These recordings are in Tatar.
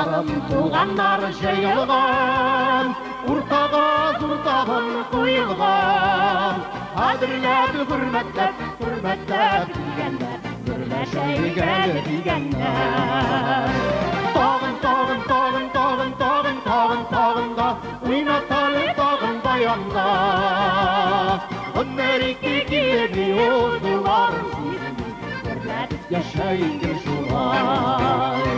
Дусларым, туганнар җыелган, уртага зур табын куелган. Кадерләп, хөрмәтләп, хөрмәтләп килгәннәр, гөрләшәйек әле дигәннәр. Тагын, тагын, тагын, тагын, тагын, тагын, тагын да уйнаталы тагын баянда. Гомер ике килми уздылар сизми, гөрләтеп яшәйек шулай.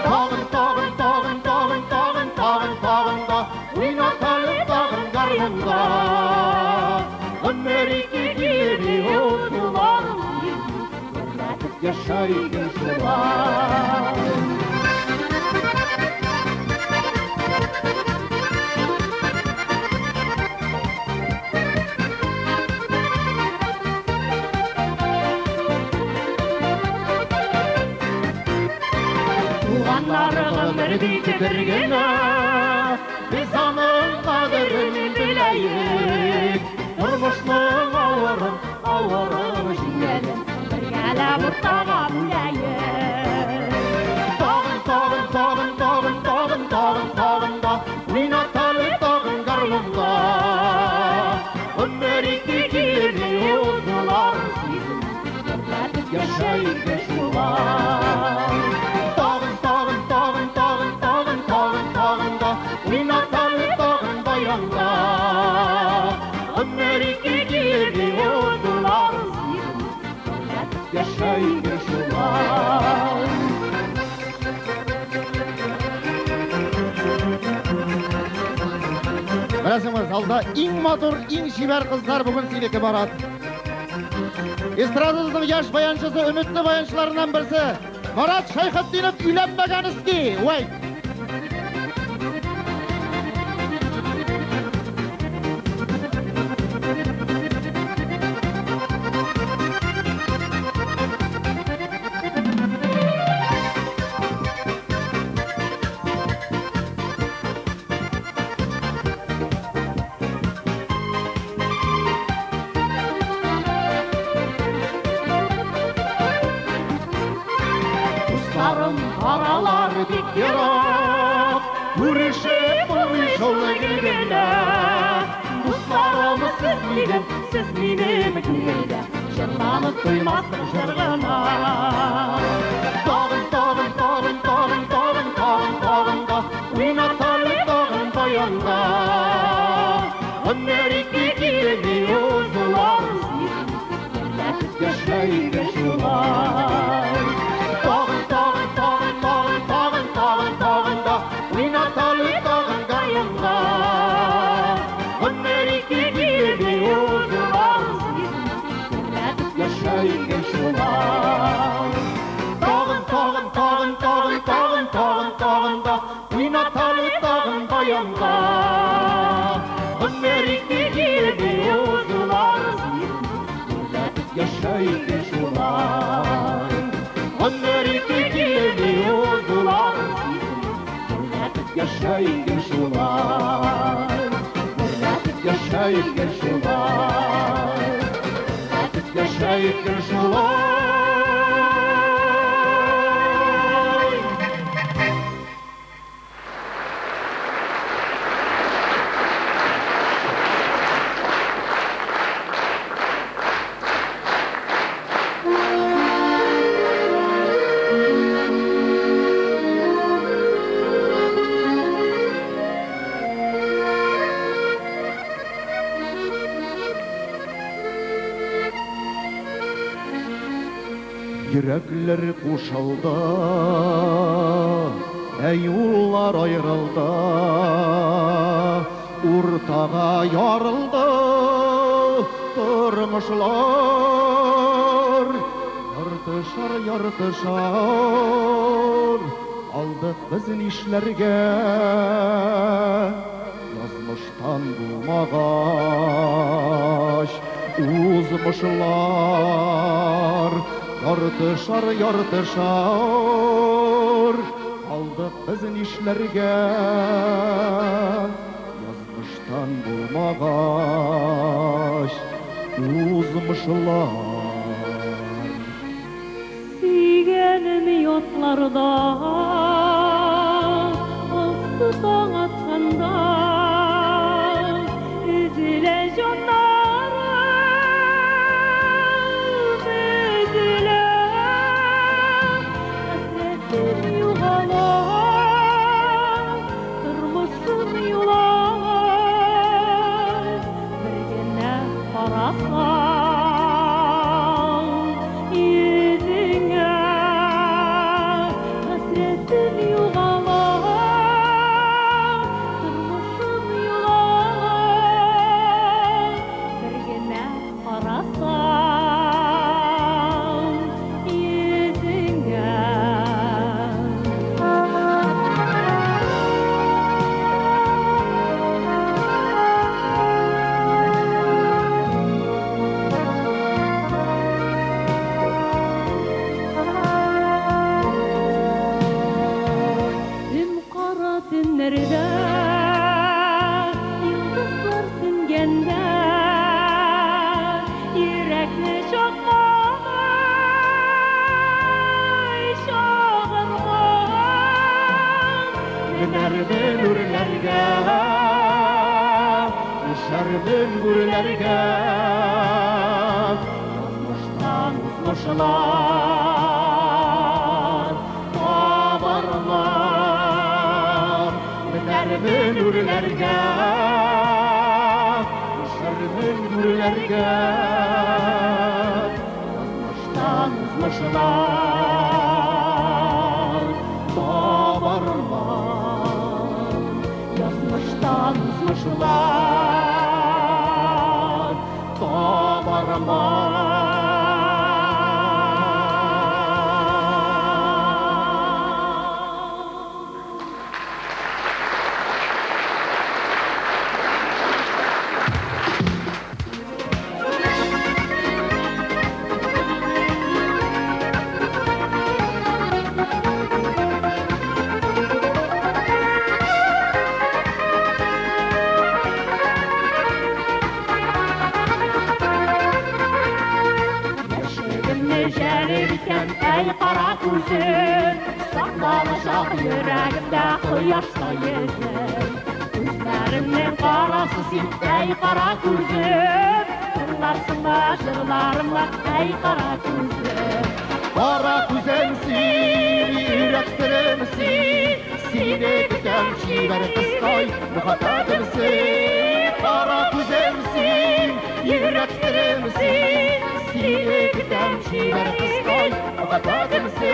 Тагын, тагын, тагын, тагын, тагын, тагын, тагын да уйнаталы тагын гармунда. Гомер ике килми уздылар сизми, гөрләтеп яшәйек шулай. Туганнар гомер бит бер генә, без аның кадерен беләек. Тормышның авырын, авырын җиңәлек, бергәләп уртага бүләек. Тагын, тагын, тагын, тагын, тагын, тагын, тагын да уйнаталы тагын гармунда. Гомер ике килми уздылар сизми, гөрләтеп яшәйек шулай. Тагын, тагын, тагын, тагын, тагын, тагын, тагын да уйнаталы тагын баянда. Гомер ике килми уздылар сизми, гөрләтеп яшәйек шулай. Беләсеңме, залда иң матур, иң чибәр кызлар бүген синеке, Марат. Эстрадабызның яшь баянчысы, өметле баянчыларыннан берсе Марат Шәйхетдинов өйләнмәгән иски. Вәй! Дусларым аралар бик ерак, күрешеп булмый шул гел генә. Дусларым, сез минем, сез минем күңелдә, җырланып туймаслык җыр гына. Тагын, тагын, тагын, тагын, тагын, тагын, тагын да уйнаталы тагын баянда. Гомер ике килми уздылар сизми, гөрләтеп яшәйек шулай. Тагын, тагын, тагын, тагын, тагын, тагын, тагын да уйнаталы тагын гармунда. Гомер ике килми уздылар сизми, гөрләтеп яшәйек шулай. Тагын, тагын, тагын, тагын, тагын, тагын, тагын да уйнаталы тагын баянда. Гомер ике килми уздылар сизми, гөрләтеп яшәйек шулай. Гомер ике килми уздылар сизми, гөрләтеп яшәйек шулай. Гөрләтеп яшәйек шулай. Гөрләтеп яшәйек шулай. Йөрәкләр кушылды, ә юллар аерылды. Уртага ярылды тормышлар. Яртышар, яртышар, алдык без нишләргә? Язмыштан булмагач, узмышлар. Яртышар, яртышар, алдык без нишләргә? Язмыштан булмагач, узмышлар. Сөйгәнем ятларда. Хәсрәтем югала, тормышым юлай. Бер генә карасам йөзеңә, хәсрәтем югала, тормышым юлай. Бер генә карасам йөзеңә. Дөм кара төннәрдә, йолдызлар сүнгәндә, йөрәкне чакмагай чагынган. Менәрмен үрләргә, Төшәрмен гүрләргә. Язмыштан узмышлар табарлар. Менәрмен үрләргә, Төшәрмен гүрләргә. Язмыштан узмышлар табарлар. Язмыштан узмышлар табарлар. Яшьлегемне җәлеп иткән, әй, кара күзем, Сакланачак йөрәгемдә кояштай йөзең. Күзләреңнең карасы син, әй, кара күзем, Тыңларсыңмы җырларымны, әй, кара күзем? Кара күзем син, йөрәк серем син, Сине көтәм, чибәр кызкай, мәхәббәтем син. Кара күзем син, йөрәк серем син, Сине көтәм, чибәр кызкай, мәхәббәтем син.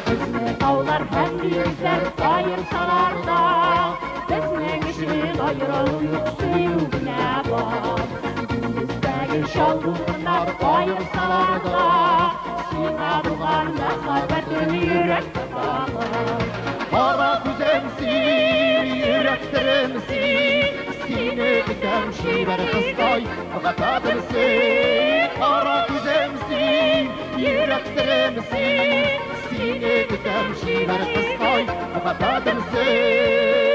Безне таулар һәм диңгезләр аерсалар да, Безнең өчен аерылу юк, сөю генә бар. Диңгездәге чал дулкыннар аерсалар да, Сиңа булган мәхәббәтем йөрәктә калыр. Кара күзем син, йөрәк серем син, Сине көтәм, чибәр кызкай, мәхәббәтем син. Кара күзем син, йөрәк серем син, Сине көтәм, чибәр кызкай, мәхәббәтем син.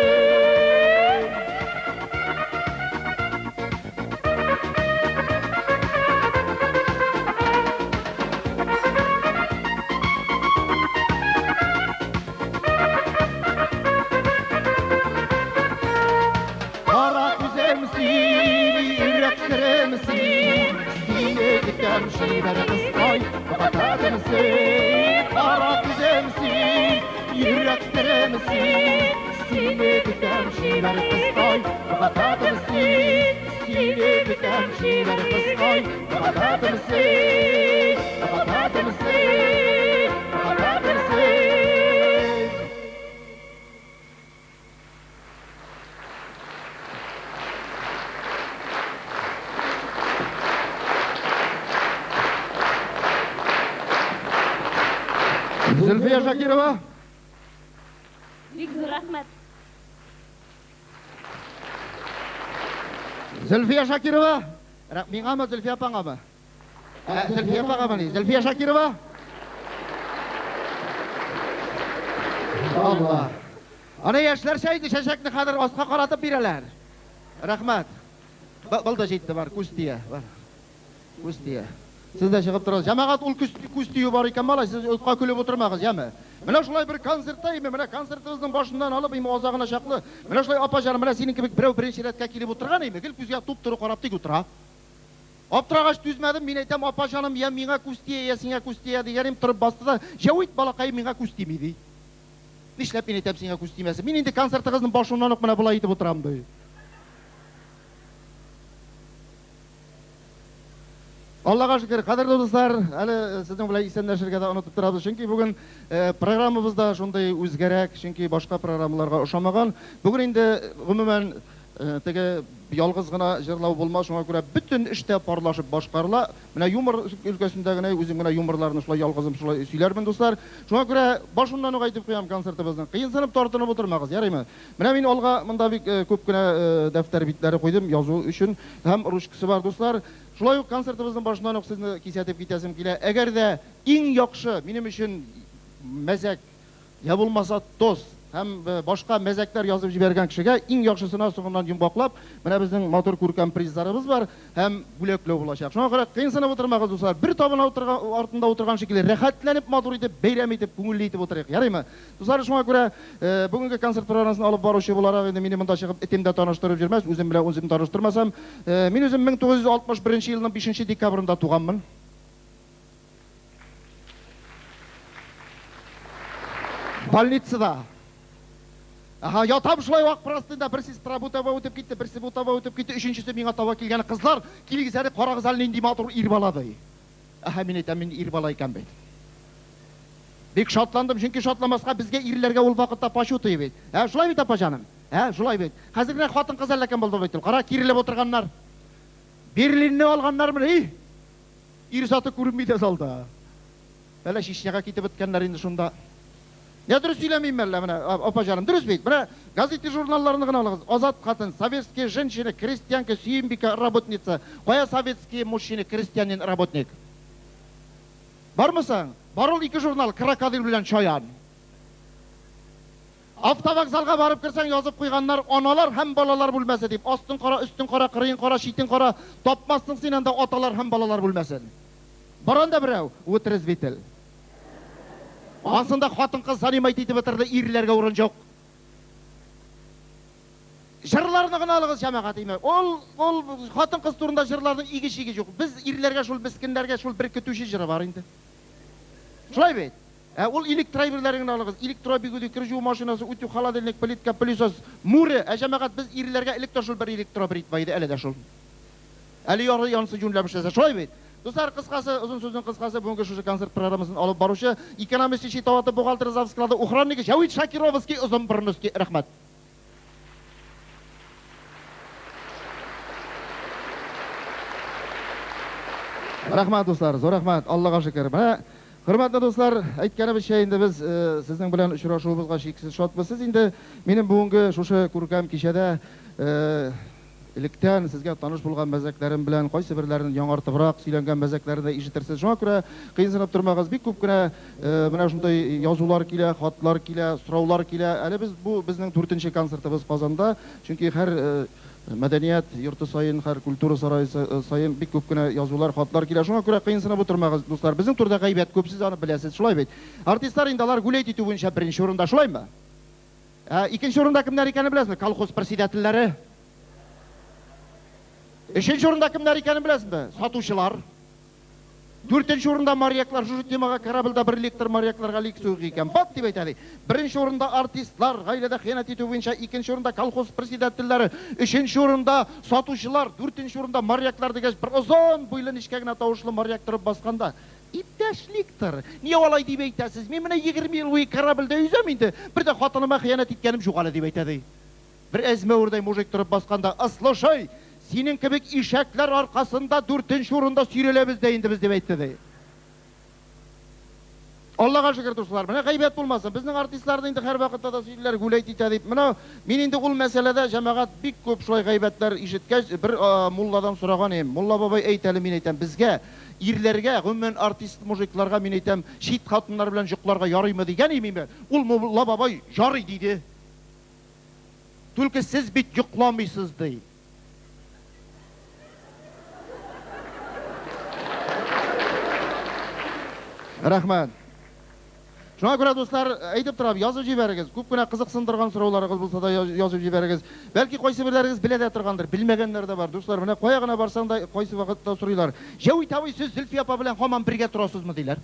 Кара күзем син, йөрәк серем син, Сине көтәм, чибәр кызкай, мәхәббәтем син. Кара күзем син, йөрәк серем син, Сине көтәм, чибәр кызкай, мәхәббәтем син. Сине көтәм, чибәр кызкай, мәхәббәтем син. Мәхәббәтем син, мәхәббәтем син. Зөлфия Шакирова. Бик зур рәхмәт. Зөлфия Шакирова. Миңамы, Зөлфия апаңамы? Зөлфия апаңамы ни? Зөлфия Шакирова. Алла. Аны яшьләрчә инде чәчәкне хәзер аска каратып бирәләр. Рәхмәт. Был да җитте, бар, күз тия, бар. Күз тия. Сез дә чыгып торыгыз. Җәмәгать, ул күз, күз тию бар икән, малай, сез утка көлеп утырмагыз, яме. Менә шулай бер концертта, име, менә концертыбызның башыннан алып, име, азагына чаклы, менә шулай апа җаным, менә синең кебек берәү беренче рәткә килеп утырган, име, гел күзгә туп-туры карап тик утыра. Аптырагач түзмәдем, мин әйтәм, апа җаным, я миңа күз тия, я сиңа күз тия, дигәнем, торып басты да, Җәвит, балакаем, миңа күз тими, ди. Нишләп, мин әйтәм, сиңа күз тимәсен? Мин инде концертыгызның башыннан ук менә болай итеп утырам, ди. Аллага шөкер, кадерле дуслар, әле сезнең белән исәнләшергә дә онытып торабыз, чөнки бүген программабыз да шундый үзгәрәк, чөнки башка программаларга ошамаган. Бүген инде, гомумән, теге ялгыз гына җырлау булмас, шуңа күрә бөтен эш тә парлашып башкарыла. Менә юмор өлкәсендә генә үзем генә юморларны шулай ялгызым шулай сөйләрмен, дуслар. Шуңа күрә башыннан ук әйтеп куям концертыбызның. Кыенсынып, тартынып утырмагыз, ярыймы? Менә мин алга монда бик күп кенә дәфтәр битләре куйдым язу өчен һәм ручкасы бар, дуслар. Шулай ук концертыбызның башыннан ук сезне кисәтеп китәсем килә. Әгәр дә иң яхшы минем өчен мәзәк, Я булмаса тоз һәм башка мәзәкләр язып җибәргән кешегә иң яхшысына соңыннан йомгаклап, менә безнең матур күркәм призларыбыз бар һәм бүләкләү булачак. Шуңа күрә кыенсынып утырмагыз, дуслар, бер табын артында утырган шикелле рәхәтләнеп матур итеп, бәйрәм итеп, күңелле итеп утырыйк, ярыймы? Дуслар, шуңа күрә бүгенге концерт программасын алып баручы буларак инде мине монда чыгып этем дә таныштырып йөрмәс, үзем белән үзем таныштырмасам, мин үзем 1961 елның бишенче декабрендә туганмын. Больницада. Ага, ятам шулай вак простында, бер сестра бу таба үтеп китте, берсе бу таба үтеп китте, өченчесе миңа таба килгән. Кызлар, килегез әле, карагыз әле нинди матур ир бала ди. Әһә, мин әйтәм, мин ир бала икән бит. Бик шатландым, чөнки шатламаска безгә ирләргә ул вакытта пачуты бит. Ә, шулай бит, апа җаным? Ә, шулай бит. Хәзер генә хатын-кыз әллә кем булды бит ул. Кара, кирелеп утырганнар. Берлинны алганнар менә, и! Ир заты күренми дә залда. Әллә Чечняга китеп беткәннәр инде шунда. Я дөрес сөйләмимме әллә менә, апа җаным, дөрес бит. Менә газета журналларны гына алыгыз. Азат хатын, советские женщины, крестьянка, Сөембикә, работница. Кая советские мужчины, крестьянин, работник? Бармы соң? Бар ул ике журнал, Крокодил белән Чаян. Автовокзалга барып керсәң, язып куйганнар, Аналар һәм балалар бүлмәсе дип. Астын кара, өстен кара, кырыен кара, читен кара, тапмассың син анда аталар һәм балалар бүлмәсен. Бар анда берәү, вытрезвитель. Ансында хатын-кыз занимать итеп бетерде, ирләргә урын җук. Җырларны гына алыгыз, җәмәгать, име. Ул, ул хатын-кыз турында җырларның иге-чиге җук. Без ирләргә шул мескеннәргә шул бер көтүче җыры бар инде. Шулай бит? Ә ул электроәйберләрен генә алыгыз, электробигуди, кер җуу машинасы, утюг, холодильник, плитка, пылесос, муре! Ә җәмәгать, без ирләргә элек тә шул бер электробритва иде, әле дә шул. Әле ярый анысы юньләп эшләсә, шулай бит? Дуслар, кыскасы, озын сүзнең кыскасы, бүгенге шушы концерт программасын алып баручы, экономист, счетоводы, бухгалтер, завсклады, охраннигы Җәвит Шакировский, озын борынлыский, рәхмәт. Рәхмәт, дуслар, зур рәхмәт, Аллага шөкер. Менә, хөрмәтле дуслар, әйткәнебезчә инде без э, сезнең белән очрашуыбызга чиксез шатбыз. Сез инде минем бүгенге шушы күркәм кичәдә э, Электән сезгә таныш булган мәзәкләрем белән кайсы берләрен яңартыбрак сөйләнгән мәзәкләрне дә ишетерсез. Шуңа күрә кыенсынып тормагыз, бик күп кенә менә шундый язулар килә, хатлар килә, сораулар килә. Әле без бу безнең дүртенче концертыбыз Казанда, чөнки һәр мәдәният йорты саен, һәр культура сарае саен бик күп кенә язулар, хатлар килә. Шуңа күрә кыенсынып утырмагыз, дуслар. Безнең турыда гайбәт күп, сез аны беләсез, шулай бит? Артистлар инде алар гулять итү буенча беренче урында, шулаймы? Ә икенче урында кемнәр икәнен беләсезме? Колхоз председательләре. Өченче урында кемнәр икәнен беләсезме? Сатучылар. Дүртенче урында моряклар. Шушы темага корабльдә бер лектор морякларга лекция укый икән. Бат дип әйтә ди. Беренче урында артистлар, гаиләдә хыянәт итү буенча, икенче урында колхоз председательләре, өченче урында сатучылар, дүртенче урында моряклар дигәч, бер озын буйлы нечкә генә тавышлы моряк торып баскан да, Иптәш лектор, нигә алай дип әйтәсез? Мин менә 20 ел буе корабльдә йөзәм инде, бер дә хатыныма хыянәт иткәнем җук әле, дип әйтә, ди. Бер әзмәвердәй мужик торып баскан да, Ыслушай, синең кебек ишәкләр аркасында дүртенче урында сөйрәләбез дә инде без, дип әйтте, ди. Аллага шөкер, дуслар, менә гайбәт булмасын. Безнең артистларны инде һәрвакытта да сөйлиләр, гүләйт итә дип. Менә мин инде ул мәсьәләдә, җәмәгать, бик күп шулай гайбәтләр ишеткәч, бер мулладан сораган идем. Мулла бабай, әйт әле, мин әйтәм, безгә, Ирләргә, гомумән, артист мужикларга, мин әйтәм, чит хатыннар белән җокларга ярыймы дигән имиме, ул мулла бабай ярый диде. Түлке сез бит йокламыйсыз, ди. Рәхмәт. Шуңа күрә, дуслар, әйтеп торам, язып җибәрегез. Күп кенә кызыксындырган сорауларыгыз булса да язып җибәрегез. Бәлки кайсы берләрегез белә дә торгандыр, белмәгәннәр дә бар. Дуслар, менә кая гына барсаң да, кайсы вакытта сорыйлар. Җәвит абый, сез Зөлфия апа белән һаман бергә торасызмы, диләр.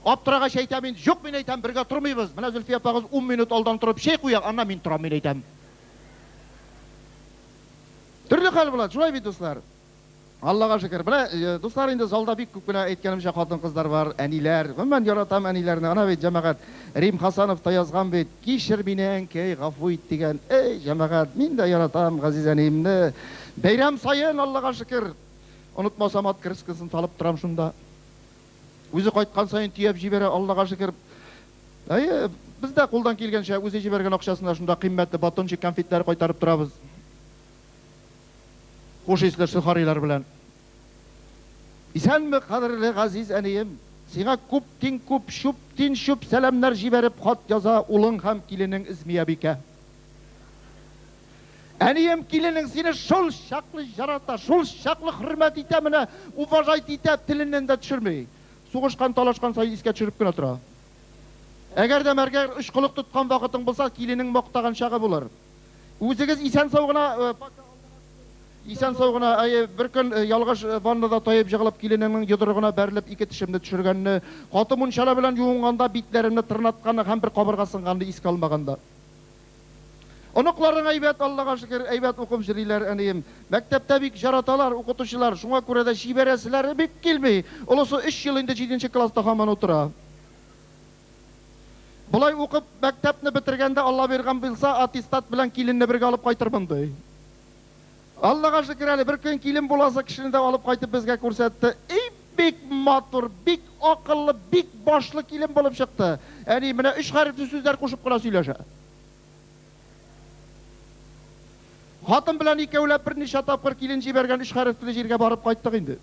Аптырагач әйтәм инде, юк, мин әйтәм, бергә тормыйбыз. Менә Зөлфия апагыз ун минут алдан торып чәй куя, аннан мин торам, мин әйтәм. Төрле хәл була, шулай бит, дуслар? Аллага шөкер. Менә, э, дуслар, инде залда бик күп кенә әйткәнемчә хатын-кызлар бар, әниләр. Гомумән яратам әниләрне. Ана бит, җәмәгать, Рим Хасанов та язган бит, Кичер мине, әнкәй, гафу ит дигән. Эй, җәмәгать, мин дә яратам газиз әниемне. Бәйрәм саен, Аллага шөкер, онытмасам открыткасын салып торам шунда. Үзе кайткан саен төяп җибәрә, Аллага шөкер. Әйе, без дә кулдан килгәнчә үзе җибәргән акчасына шунда кыйммәтле батончик, конфетлар кайтарып торабыз. Хуш исле сохарилар белән. Исәнме, кадерле газиз әнием! Сиңа күптин күп, чүптин чүп сәламнәр җибәреп хат яза улың һәм киленең Эзмиябикә. Әнием, киленең сине шул чаклы ярата, шул чаклы хөрмәт итә, менә уважать итә, теленнән дә төшерми. Сугышкан, талашкан саен искә төшереп кенә тора. Әгәр дә мәргәр очкылык тоткан вакытың булса, киленең мактаган чагы булыр. Үзегез исән-сау гына, исән-сау гына, әйе, бер көн ялгыш ваннада таеп җыгылып киленеңнең йодрыгына бәрелеп ике тешемне төшергәнне, каты мунчала белән юынганда битләремне тырнатканны һәм бер кабырга сынганны искә алмаганда. Оныкларың әйбәт, Аллага шөкер, әйбәт укып җөриләр, әнием. Мәктәптә бик җараталар укытучылар, шуңа күрә дә җибәрәселәре бик килми. Олысы өч ел инде җиденче класста һаман утыра. Болай укып, мәктәпне бетергәндә, Алла боерган булса, аттестат белән киленне бергә алып кайтырмын, ди. Аллага шөкер әле, бер көн килен буласы кешене дә алып кайтып безгә күрсәтте. И, бик матур, бик акыллы, бик башлы килен булып чыкты. Әни, менә өч хәрефле сүзләр кушып кына сөйләшә. Хатын белән икәүләп берничә тапкыр килен җибәргән өч хәрефле җиргә барып кайттык инде.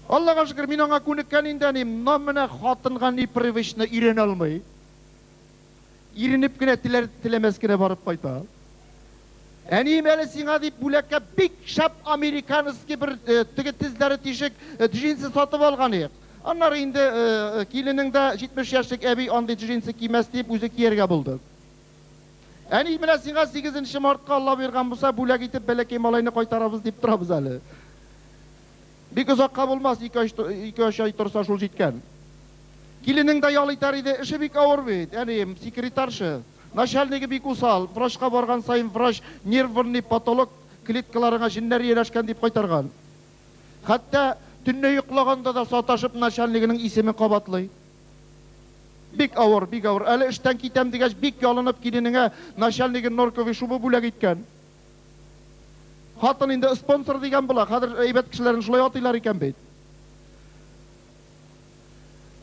Аллага шөкер, мин аңа күнеккән инде, әнием, но менә хатынга непривычно, өйрәнә алмый. Иренеп кенә, теләр теләмәс кенә барып кайта. Әнием әле сиңа дип бүләккә бик шәп американский бер теге тезләре тишек джинсы сатып алган иек. Аннары инде киленең дә 70 яшьлек әби андый джинсы кимәс дип үзе кияргә булды. Әни, менә сиңа сигезенче мартка Алла боерган булса, бүләк итеп бәләкәй малайны кайтарабыз дип торабыз әле. Бик озакка булмас, ике-өч ай торса шул җиткән. Киленең дә ял итәр иде, эше бик авыр бит, әнием, секретарша. Начальнигы бик усал, врачка барган саен врач нервный потолок, клеткаларыңа җеннәр ияләшкән дип кайтарган. Хәтта төнлә йоклаганда да саташып начальнигының исемен кабатлый. Бик авыр, бик авыр. Әле эштән китәм дигәч, бик ялынып киленеңә начальнигы норковый шуба бүләк иткән. Хатын инде спонсор дигән була, хәзер әйбәт кешеләрне шулай атыйлар икән бит.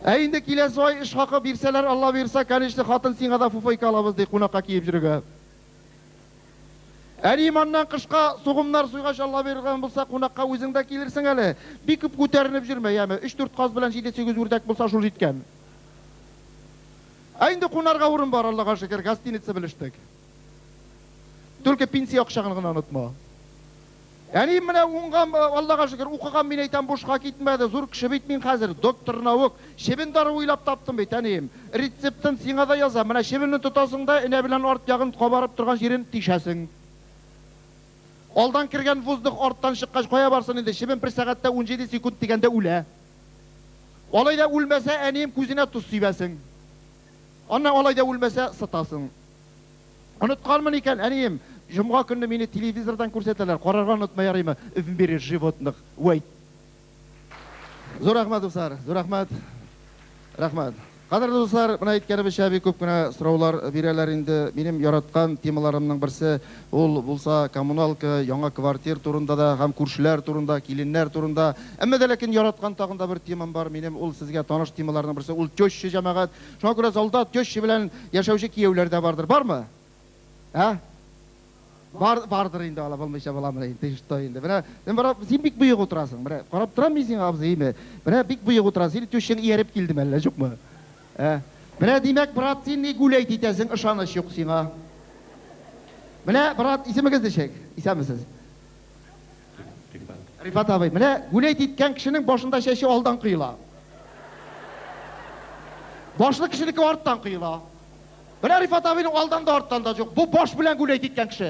Ә инде киләсе ай эш хакы бирсәләр, Алла боерса, конечно, хатын сиңа да фуфайка алабыз, ди, кунакка киеп йөрергә. Әнием аннан кышка сугымнар суйгач, Алла боерган булса, кунакка үзең дә килерсең әле. Бик күп күтәренеп йөрмә, яме. Өч-дүрт каз белән җиде-сигез үрдәк булса, шул җиткән. Ә инде кунарга урын бар, Аллага шөкер, гостиница белештек. Только пенсия акчаңны гына онытма. Әнием менә уңган, Аллага шөкер, укыган, мин әйтәм, бушка китмәде, зур кеше бит мин хәзер, доктор наук. Чебен даруы уйлап таптым бит, әнием. Рецептын сиңа да язам. Менә чебенне тотасың да, энә белән арт ягын кабарып торган җирен тишәсең. Алдан кергән воздух арттан чыккач кая барсын инде, чебен бер сәгатьтә 17 секунд дигәндә үлә. Алай да үлмәсә, әнием, күзенә тоз сибәсең. Аннан алай да үлмәсә, сытасың. Онытканмын икән, әнием, җомга көнне мине телевизордан күрсәтәләр, карарга онытма ярыймы, В мире животных, вәйт. Зур рәхмәт, дуслар, зур рәхмәт. Рәхмәт. Кадерле дуслар, менә әйткәнебезчә, бик күп кенә сораулар бирәләр инде. Минем яраткан темаларымның берсе ул булса коммуналка, яңа квартир турында да һәм күршеләр турында, киленнәр турында. Әмма дә ләкин яраткан тагын да бер темам бар минем, ул сезгә таныш темаларның берсе, ул теща җәмәгать. Шуңа күрә залда теща белән яшәүче кияүләр дә бардыр. Бармы? Ә? Бар, бардыр инде, ала булмыйча буламыни инде, ты что инде. Менә, син бара, син бик боек утырасың. Менә, карап торам мин сиңа, абзый, име. Менә бик боек утырасың. Синең тещаң ияреп килдеме әллә, юкмы? Ә? Менә, димәк, брат, син ни гуләйт итәсең, ышаныч юк сиңа. Менә, брат, исемегез ничек? Исәнмесез. Рифат. Рифат абый, менә гулять иткән кешенең башында чәче алдан коела. Башлы кешенеке арттан коела. Менә Рифат абыйның алдан да арттан да юк. Бу баш белән гулять иткән кеше.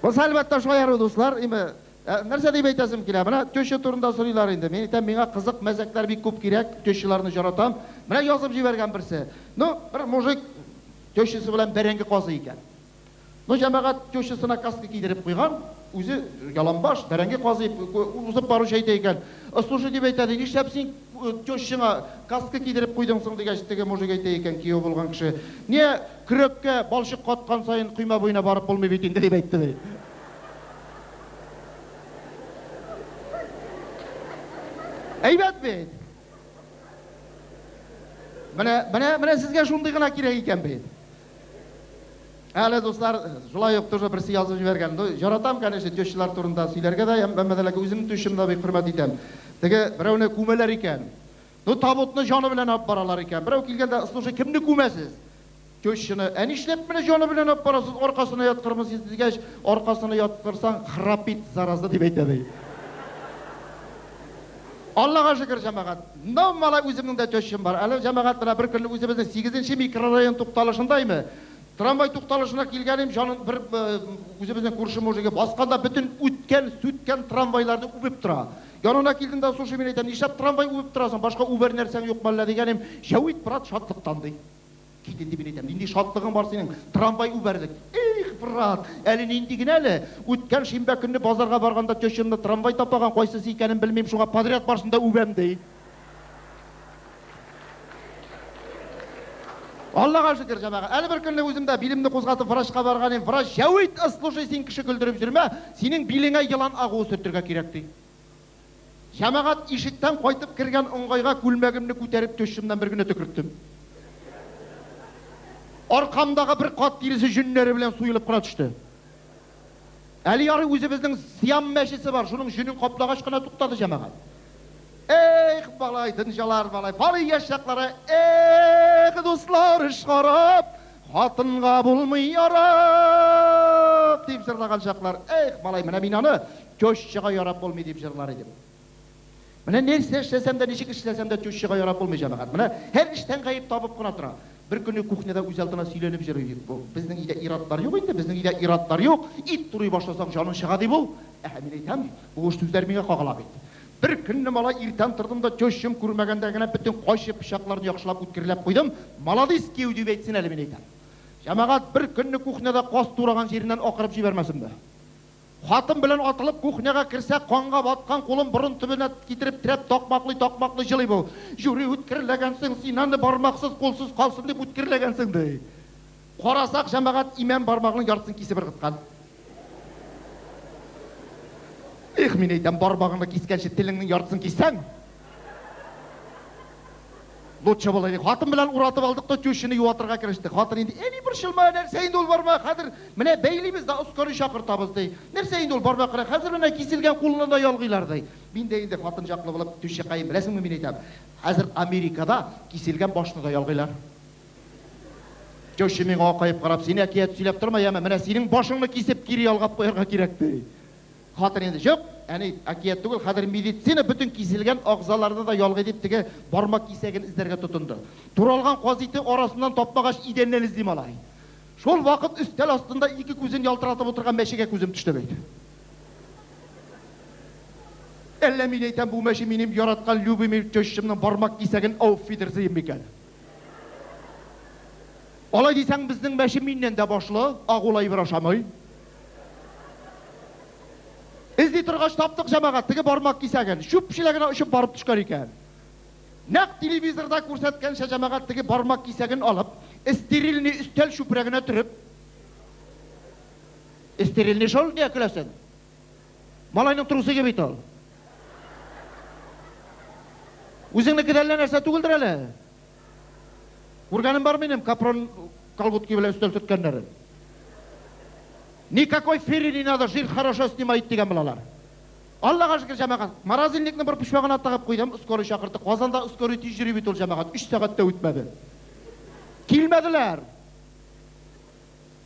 Бусы әлбәттә шаяру, дуслар. Име, ә, нәрсә дип әйтәсем килә? Менә теща турында сорыйлар инде. Мин әйтәм, миңа кызык мәзәкләр бик күп кирәк, тещаларны җаратам. Менә язып җибәргән берсе. Ну, бер мужик тещасы белән бәрәңге казый икән. Ну, җәмәгать тещасына каска кидереп куйган, үзе яланбаш, бәрәңге казый, узып баручы әйтә икән, Слушай, дип әйтә, ди, нишләп син тещаңа каска кидереп куйдың соң, дигәч, теге мужик әйтә икән, кияү булган кеше, Не, көрәккә балчык каткан саен койма буена барып булмый бит инде, дип әйтте, ди. Әйбәт бит! Менә, менә, менә сезгә шундый гына кирәк икән бит. Әле, дуслар, шулай ук тоже берсе язып җибәргән. Ну, яратам, конечно, тещалар турында сөйләргә дә, әмма дә ләкин үземнең тещамны да бик хөрмәт итәм. Теге берәүне күмәләр икән. Ну, табутны җаны белән алып баралар икән. Берәү килгән дә, слушай, кемне күмәсез? Тещаны. Ә нишләп менә җаны белән алып барасыз, аркасына яткырмыйсыз дигәч, аркасына яткырсаң, храпит, зараза, дип әйтә ди. Аллага шөкер, җәмәгать. Ну, малай, үземнең дә тещам бар. Әле, җәмәгать, менә бер көнне үзебезнең сигезенче микрорайон тукталышында име, трамвай тукталышына килгән идем, җаным бер үзебезнең күрше мужигы баскан да бөтен үткән, сүткән трамвайларны үбеп тора. Янына килдем дә, слушай, мин әйтәм, нишләп трамвай үбеп торасың, башка үбәр нәрсәң юкмы әллә дигән идем, Җәвит, брат, шатлыктан, ди. Кит инде, мин әйтәм, нинди шатлыгың бар синең, трамвай үбәрлек. Эх, брат, әле нинди генә әле. Үткән шимбә көнне базарга барганда тещамны трамвай тапаган, кайсысы икәнен белмим, шуңа подряд барсын да үбәм, ди. Аллага шөкер, җәмәгать. Әле бер көнне үзем дә билемне кузгатып врачка барган идем. Врач, Җәвит, ыслушай, син кеше көлдереп йөрмә, синең билеңә елан агуы сөртергә кирәк, ди. Җәмәгать, ишектән кайтып кергән оңгайга күлмәгемне күтәреп тещымнан бер генә төкерттем. Аркамдагы бер кат тиресе җөннәре белән суелып кына төште. Әле ярый үзебезнең сиам мәчесе бар, шуның җөнен каплагач кына туктады җәмәгать. Эх, малай, дөнҗалар, малай, балый яшь чаклары, эх, дуслар, эш харап, хатынга булмый ярап, дип җырлаган чаклар. Эх, малай, менә мин аны Тещага ярап булмый дип җырлар идем. Менә нәрсә эшләсәм дә, ничек эшләсәм дә тещага ярап булмый, җәмәгать. Менә һәр эштән гаеп табып кына тора. Бер көнне кухняда үзалдына сөйләнеп җөрый бу. Безнең өйдә ир-атлар юк инде, безнең өйдә ир-атлар юк. Ит турый башласаң, җаның чыга, ди бу. Әһә, мин әйтәм, бу сүзләр миңа кагыла бит. Бер көнне, малай, иртән тордым да, тещам күрмәгәндә генә бөтен кайчы пычакларны яхшылап үткерләп куйдым. Маладис, кияү, дип әйтсен әле, мин әйтәм. Җәмәгать, бер көнне кухняда каз тураган җиреннән акырып җибәрмәсенме? Хатын белән атылып кухняга керсә, канга баткан кулын борын төбенә китереп терәп такмаклый-такмаклый җылый бу. Җүри үткерләгәнсең, син аны бармаксыз, кулсыз калсын дип үткерләгәнсең, ди. Карасак, җәмәгать, имән бармагының яртысын кисеп ыргыткан. Эх, мин әйтәм, бармагыңны кискәнче телеңнең яртысын киссәң! Лучше болай ди. Хатын белән уратып алдык та тещаны юатырга керештек. Хатын инде, Әни, борчылма, нәрсә инде ул бармак, хәзер менә бәйлибез дә скорый чакыртабыз, ди. Нәрсә инде ул бармак кына, хәзер менә киселгән кулны да ялгыйлар, ди. Мин дә инде хатын җаклы булып, тещакаем, беләсеңме, мин әйтәм, хәзер Америкада киселгән башны да ялгыйлар. Теща миңа акаеп карап, син әкият сөйләп торма, яме, менә синең башыңны кисеп кире ялгап куярга кирәк, ди. Хатын инде, Юк, әни, әкият түгел, хәзер медицина бөтен киселгән агзаларны да ялгый, дип, теге бармак кисәген эзләргә тотынды. Туралган каз ите арасыннан тапмагач, идәннән эзли малай. Шул вакыт өстәл астында ике күзен ялтыратып утырган мәчегә күзем төште бит. Әллә, мин әйтәм, бу мәче минем яраткан любимый тещамның бармак кисәген ауфидерзейн микән? Алай дисәң, безнең мәче миннән дә башлы, агулы әйбер ашамый. Эзли торгач таптык, җәмәгать, теге бармак кисәген. Чүп чиләгенә очып барып төшкән икән. Нәкъ телевизорда күрсәткәнчә, җәмәгать, теге бармак кисәген алып, стерильный өстәл чүпрәгенә төреп, Стерильный шул, нигә көләсең? Малайның трусигы бит ул. Үзеңнеке дә әллә нәрсә түгелдер әле. Күргәнем бар минем капрон колготки белән өстәл сөрткәннәрен. Никакой фери не надо, жир хорошо снимает дигән булалар. Аллага шөкер, җәмәгать, морозильникны бер почмагына тыгып куйдым, скорый чакырттык. Казанда скорый тиз йөри бит ул, җәмәгать, өч сәгать тә үтмәде. Килмәделәр.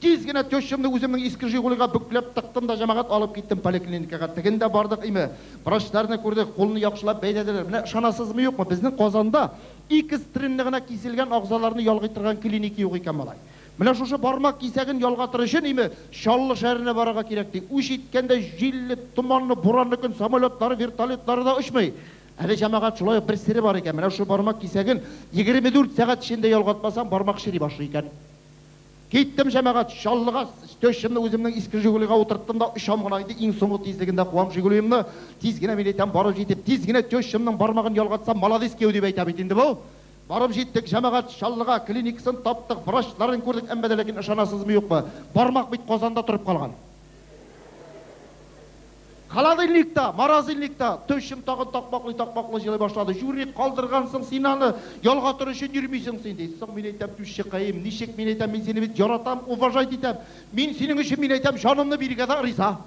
Тиз генә тещамны үземнең иске Жигулига бөкләп тыктым да, җәмәгать, алып киттем поликлиникага. Тегендә бардык име, врачларны күрдек, кулны яхшылап бәйләделәр. Менә ышанасызмы-юкмы, безнең Казанда экстренно гына киселгән агзаларны ялгый торган клиника юк икән, малай. Менә шушы бармак кисәген ялгатыр өчен име, Чаллы шәһәренә барырга кирәк, ди. Үч иткәндә җилле, томанлы, буранлы көн самолетлары, вертолетлары да очмый. Әле, җәмәгать, шулай ук бер сере бар икән, менә шушы бармак кисәген 24 сәгать эчендә ялгатмасаң, бармак чери башлый икән. Киттем, җәмәгать, Чаллыга, тещамны үземнең иске Жигулига утырттым да, очам гына инде, иң соңгы тизлегендә куам Жигулиемны. Тиз генә, мин әйтәм, барып җитеп, тиз генә тещамның бармагын ялгатсам, маладис кияү дип әйтә бит инде бу. Барып җиттек, җәмәгать, Чаллыга, клиникасын таптык, врачларын күрдек, әмма дә ләкин ышанасызмы-юкмы, бармак бит Казанда торып калган. Холодильникта, морозильникта тещам тагын такмаклый-такмаклый җылый башлады. Җүри, калдыргансың син аны, ялгатыр өчен йөрмисең син, ди. Соң, мин әйтәм, тещекаем, ничек, мин әйтәм, мин сине бит яратам, уважать итәм. Мин синең өчен, мин әйтәм, җанымны бирергә дә риза.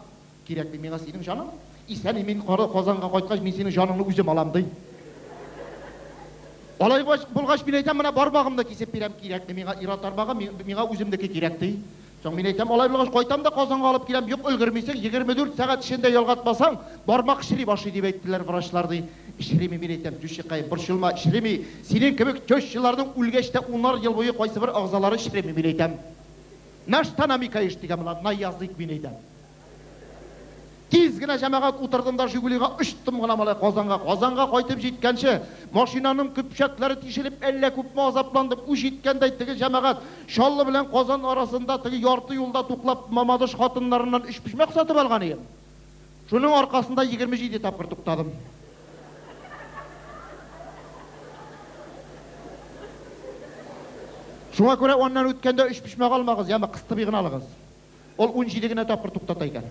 Кирәкми миңа синең җаның. Исән-имин Казанга кайткач, мин синең җаныңны үзем алам, ди. Алай булгач, мин әйтәм, менә бармагымны кисеп бирәм, кирәкми миңа ир-ат бармагы, миңа үземнеке кирәк, ди. Соң, мин әйтәм, алай булгач, кайтам да Казанга алып киләм. Юк, өлгермисең, 24 сәгать эчендә ялгатмасаң, бармак чери башлый, дип әйттеләр врачлар, ди. Череми, мин әйтәм, тещекаем, борчылма, череми. Синең кебек тещаларның үлгәч тә унар ел буе кайсыбер агзалары череми, мин әйтәм. На что намекаешь, дигән була, на язык, мин әйтәм. Тиз генә, җәмәгать, утырдым да Жигулига очтым гына, малай, Казанга. Казанга кайтып җиткәнче, машинаның көпчәкләре тишелеп, әллә күпме азапландым. Үч иткәндәй, теге җәмәгать, Чаллы белән Казан арасында теге ярты юлда туклап, Мамадыш хатыннарыннан өчпочмак сатып алган ием. Шуның аркасында 27 тапкыр туктадым. Шуңа күрә аннан үткәндә өчпочмак алмагыз, яме, кыстыбый гына алыгыз. Ул 17 генә тапкыр туктата икән.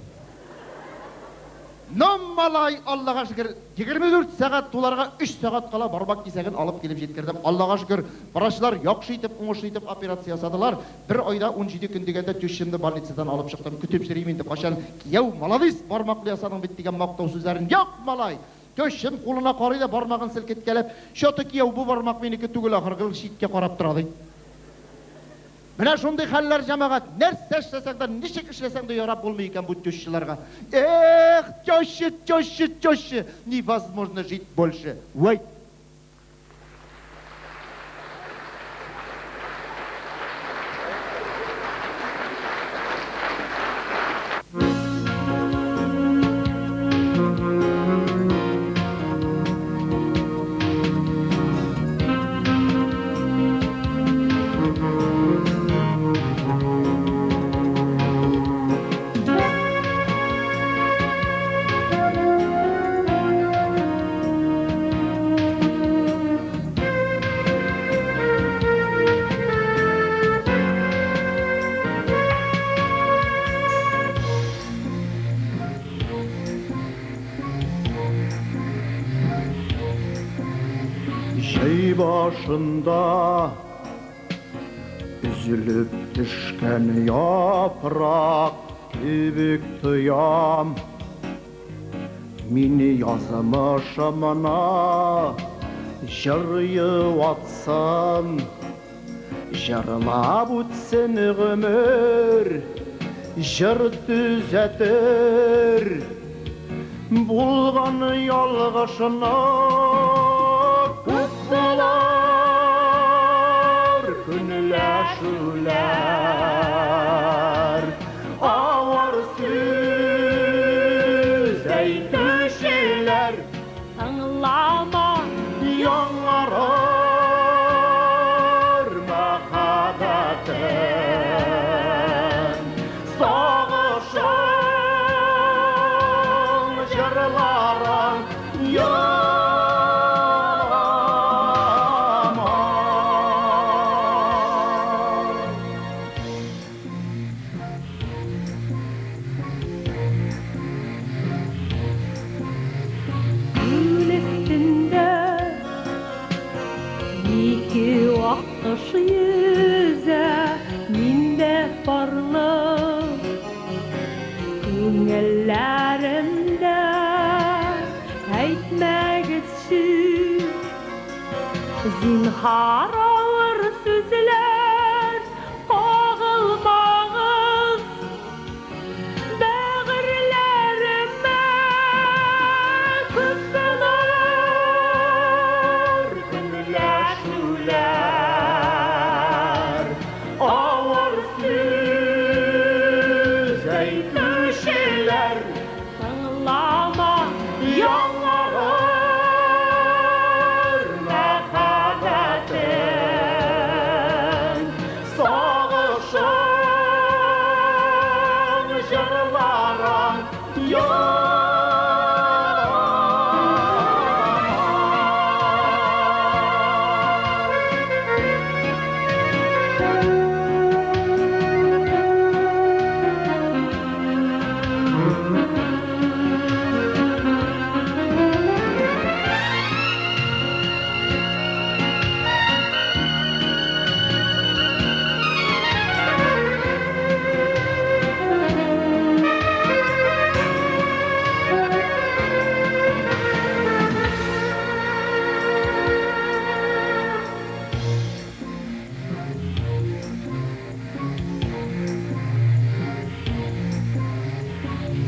Ну, малай, Аллага шөкер, 24 сәгать туларга 3 сәгать кала бармак кисәген алып килеп җиткердем. Аллага шөкер, врачлар яхшы итеп, уңышлы итеп операция ясадылар. Бер айда 17 көн дигәндә тещамны больницадан алып чыктым. Көтеп йөрим инде, кайчан кияү, маладис, бармаклы ясадың бит дигән мактау сүзләрен. Юк, малай! Тещам кулына карый да бармагын селкеткәләп, Чё-то, кияү, бу бармак минеке түгел ахры, гел читкә карап тора, ди. Менә шундый хәлләр, җәмәгать. Нәрсә эшләсәң дә, ничек эшләсәң дә ярап булмый икән бу тещаларга. Эх, теща, теща, теща, невозможно жить больше. Вәйт! Җәй башында өзелеп төшкән яфрак кебек тоям. Мине язмышымына җыр юатсын. Җырлап үтсен гомер, җыр төзәтер булган ялгышны. Күп булыр көнләшүләр, авыр сүз әйтүчеләр. Тыңлама. Яңарыр мәхәббәтем, Сагышың, җырларың яман. Күл өстендә ике аккош йөзә, миндә парлы күңелләремдә. Әйтмәгезче, зинһар, авыр сүзләр, кагылмагыз.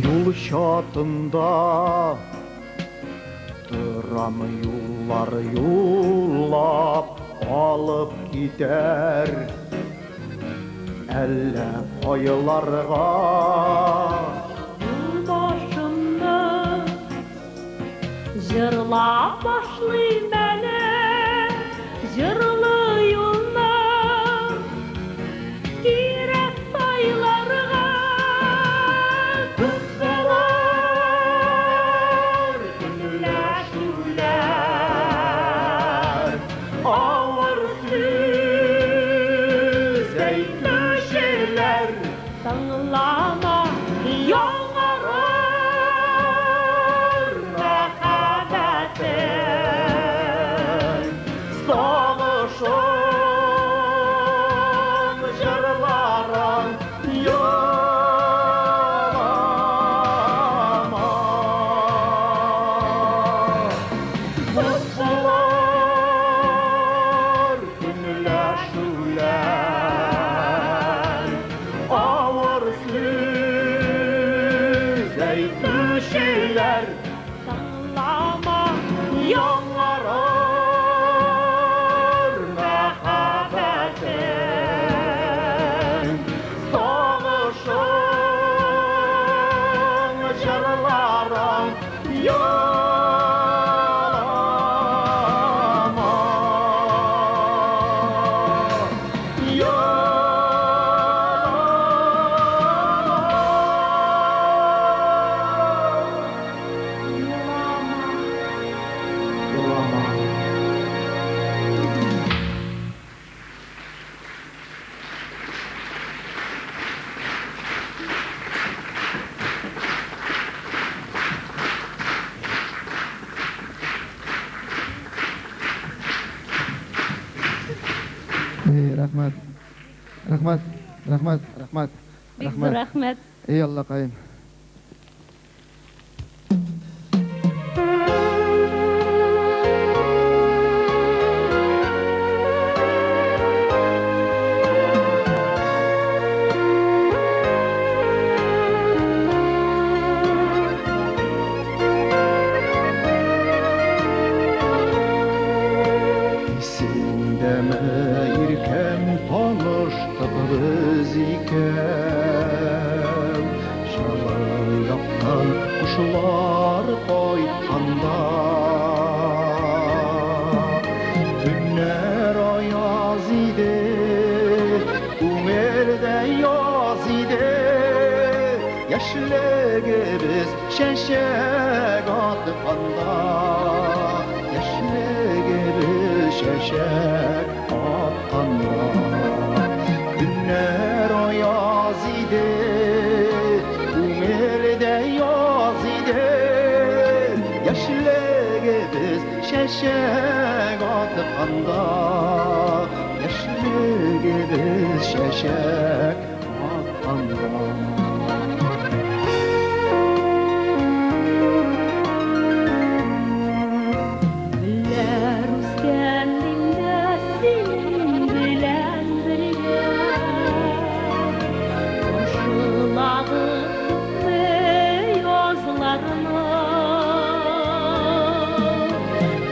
Юл чатында торам, юллар юллап алып китәр әллә кайларга. Юл башында җырлап башлыйм әле, җырлы юлны кирәк сайларга. Күп булыр көнләшүләр, авыр сүз әйтүчеләр. Тыңлама, яңарыр мәхәббәтең. Сагышың җырларың ялама. Күп булыр көнләшүләр, авыр сүз әйтүчеләр. Тыңлама, Яңарыр мәхәббәтең, сагышың җырларың ялама. Ялама. Елама. Ялама. Эй, рәхмәт. Рәхмәт, рәхмәт, рәхмәт. Бик зур рәхмәт. Эй, Аллакаем. Исеңдәме, иркәм, таныштык без икәү? Җылы яктан кошлар кайтканда. Көннәр аяз иде, күңелдә яз иде. Яшьлегебез чәчәк атканда. Яшьлегебез чәчәк атканда. Көннәр аяз иде, күңелдә яз иде. Яшьлегебез чәчәк атканда. Яшьлегебез чәчәк атканда. Гөлләр үскән миндә синең белән бергә. Каршыладык күпме язларны.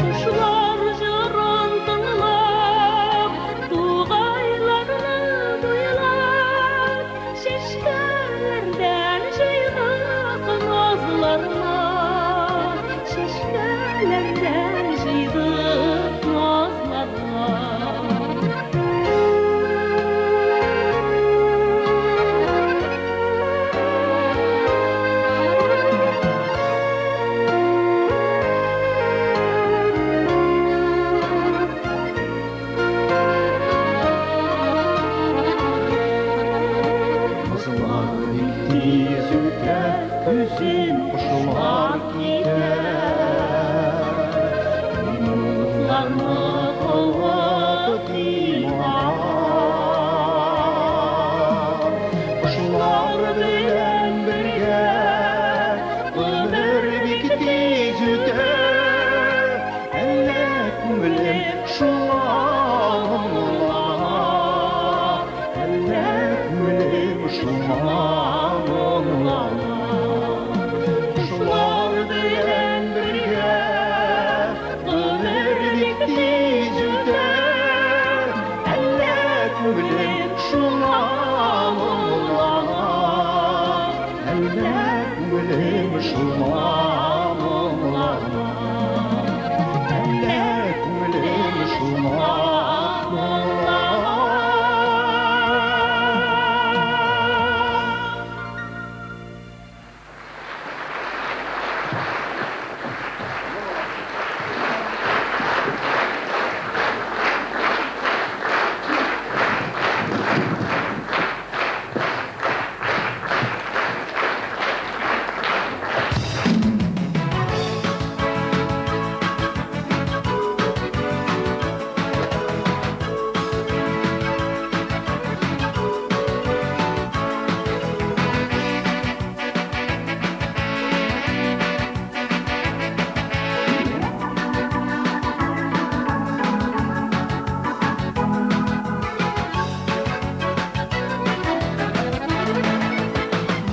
Кошлар җырын тыңлап, тугайларны буйлап, чәчкә Көзен Кошлар китә. Минутларны куып тимар. Кошлар белән бергә гомер бик тиз үтә. Әллә күңелем шуңа моңлана, әллә күңелем шуңа моңлана. Кошлар белән бергә гомер бик тиз үтә. Әллә күңелем шуңа моңлана, әллә күңелем шуңа моңлана, әллә күңелем шуңа моңлана.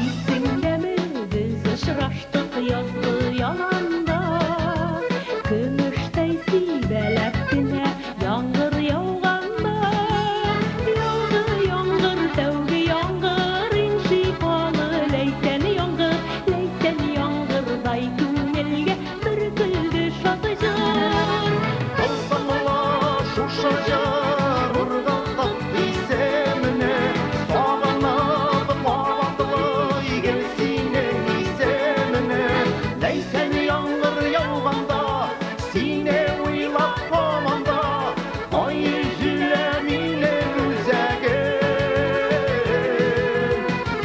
Исеңдәме, без очраштык язгы яланда. Көмештәй сибәләп кенә яңгыр яуганда. Яуды яңгыр, тәүге яңгыр, иң шифалы ләйсән яңгыр. Ләйсән яңгырдай күңелгә бөркелде шат җыр. Тылсымлы шушы җыр ургылтып исемне, сагынып кабатлый гел синең исемне. Ләйсән яңгыр яуганда, сине уйлап һаман да, ай өзелә минем үзәгем.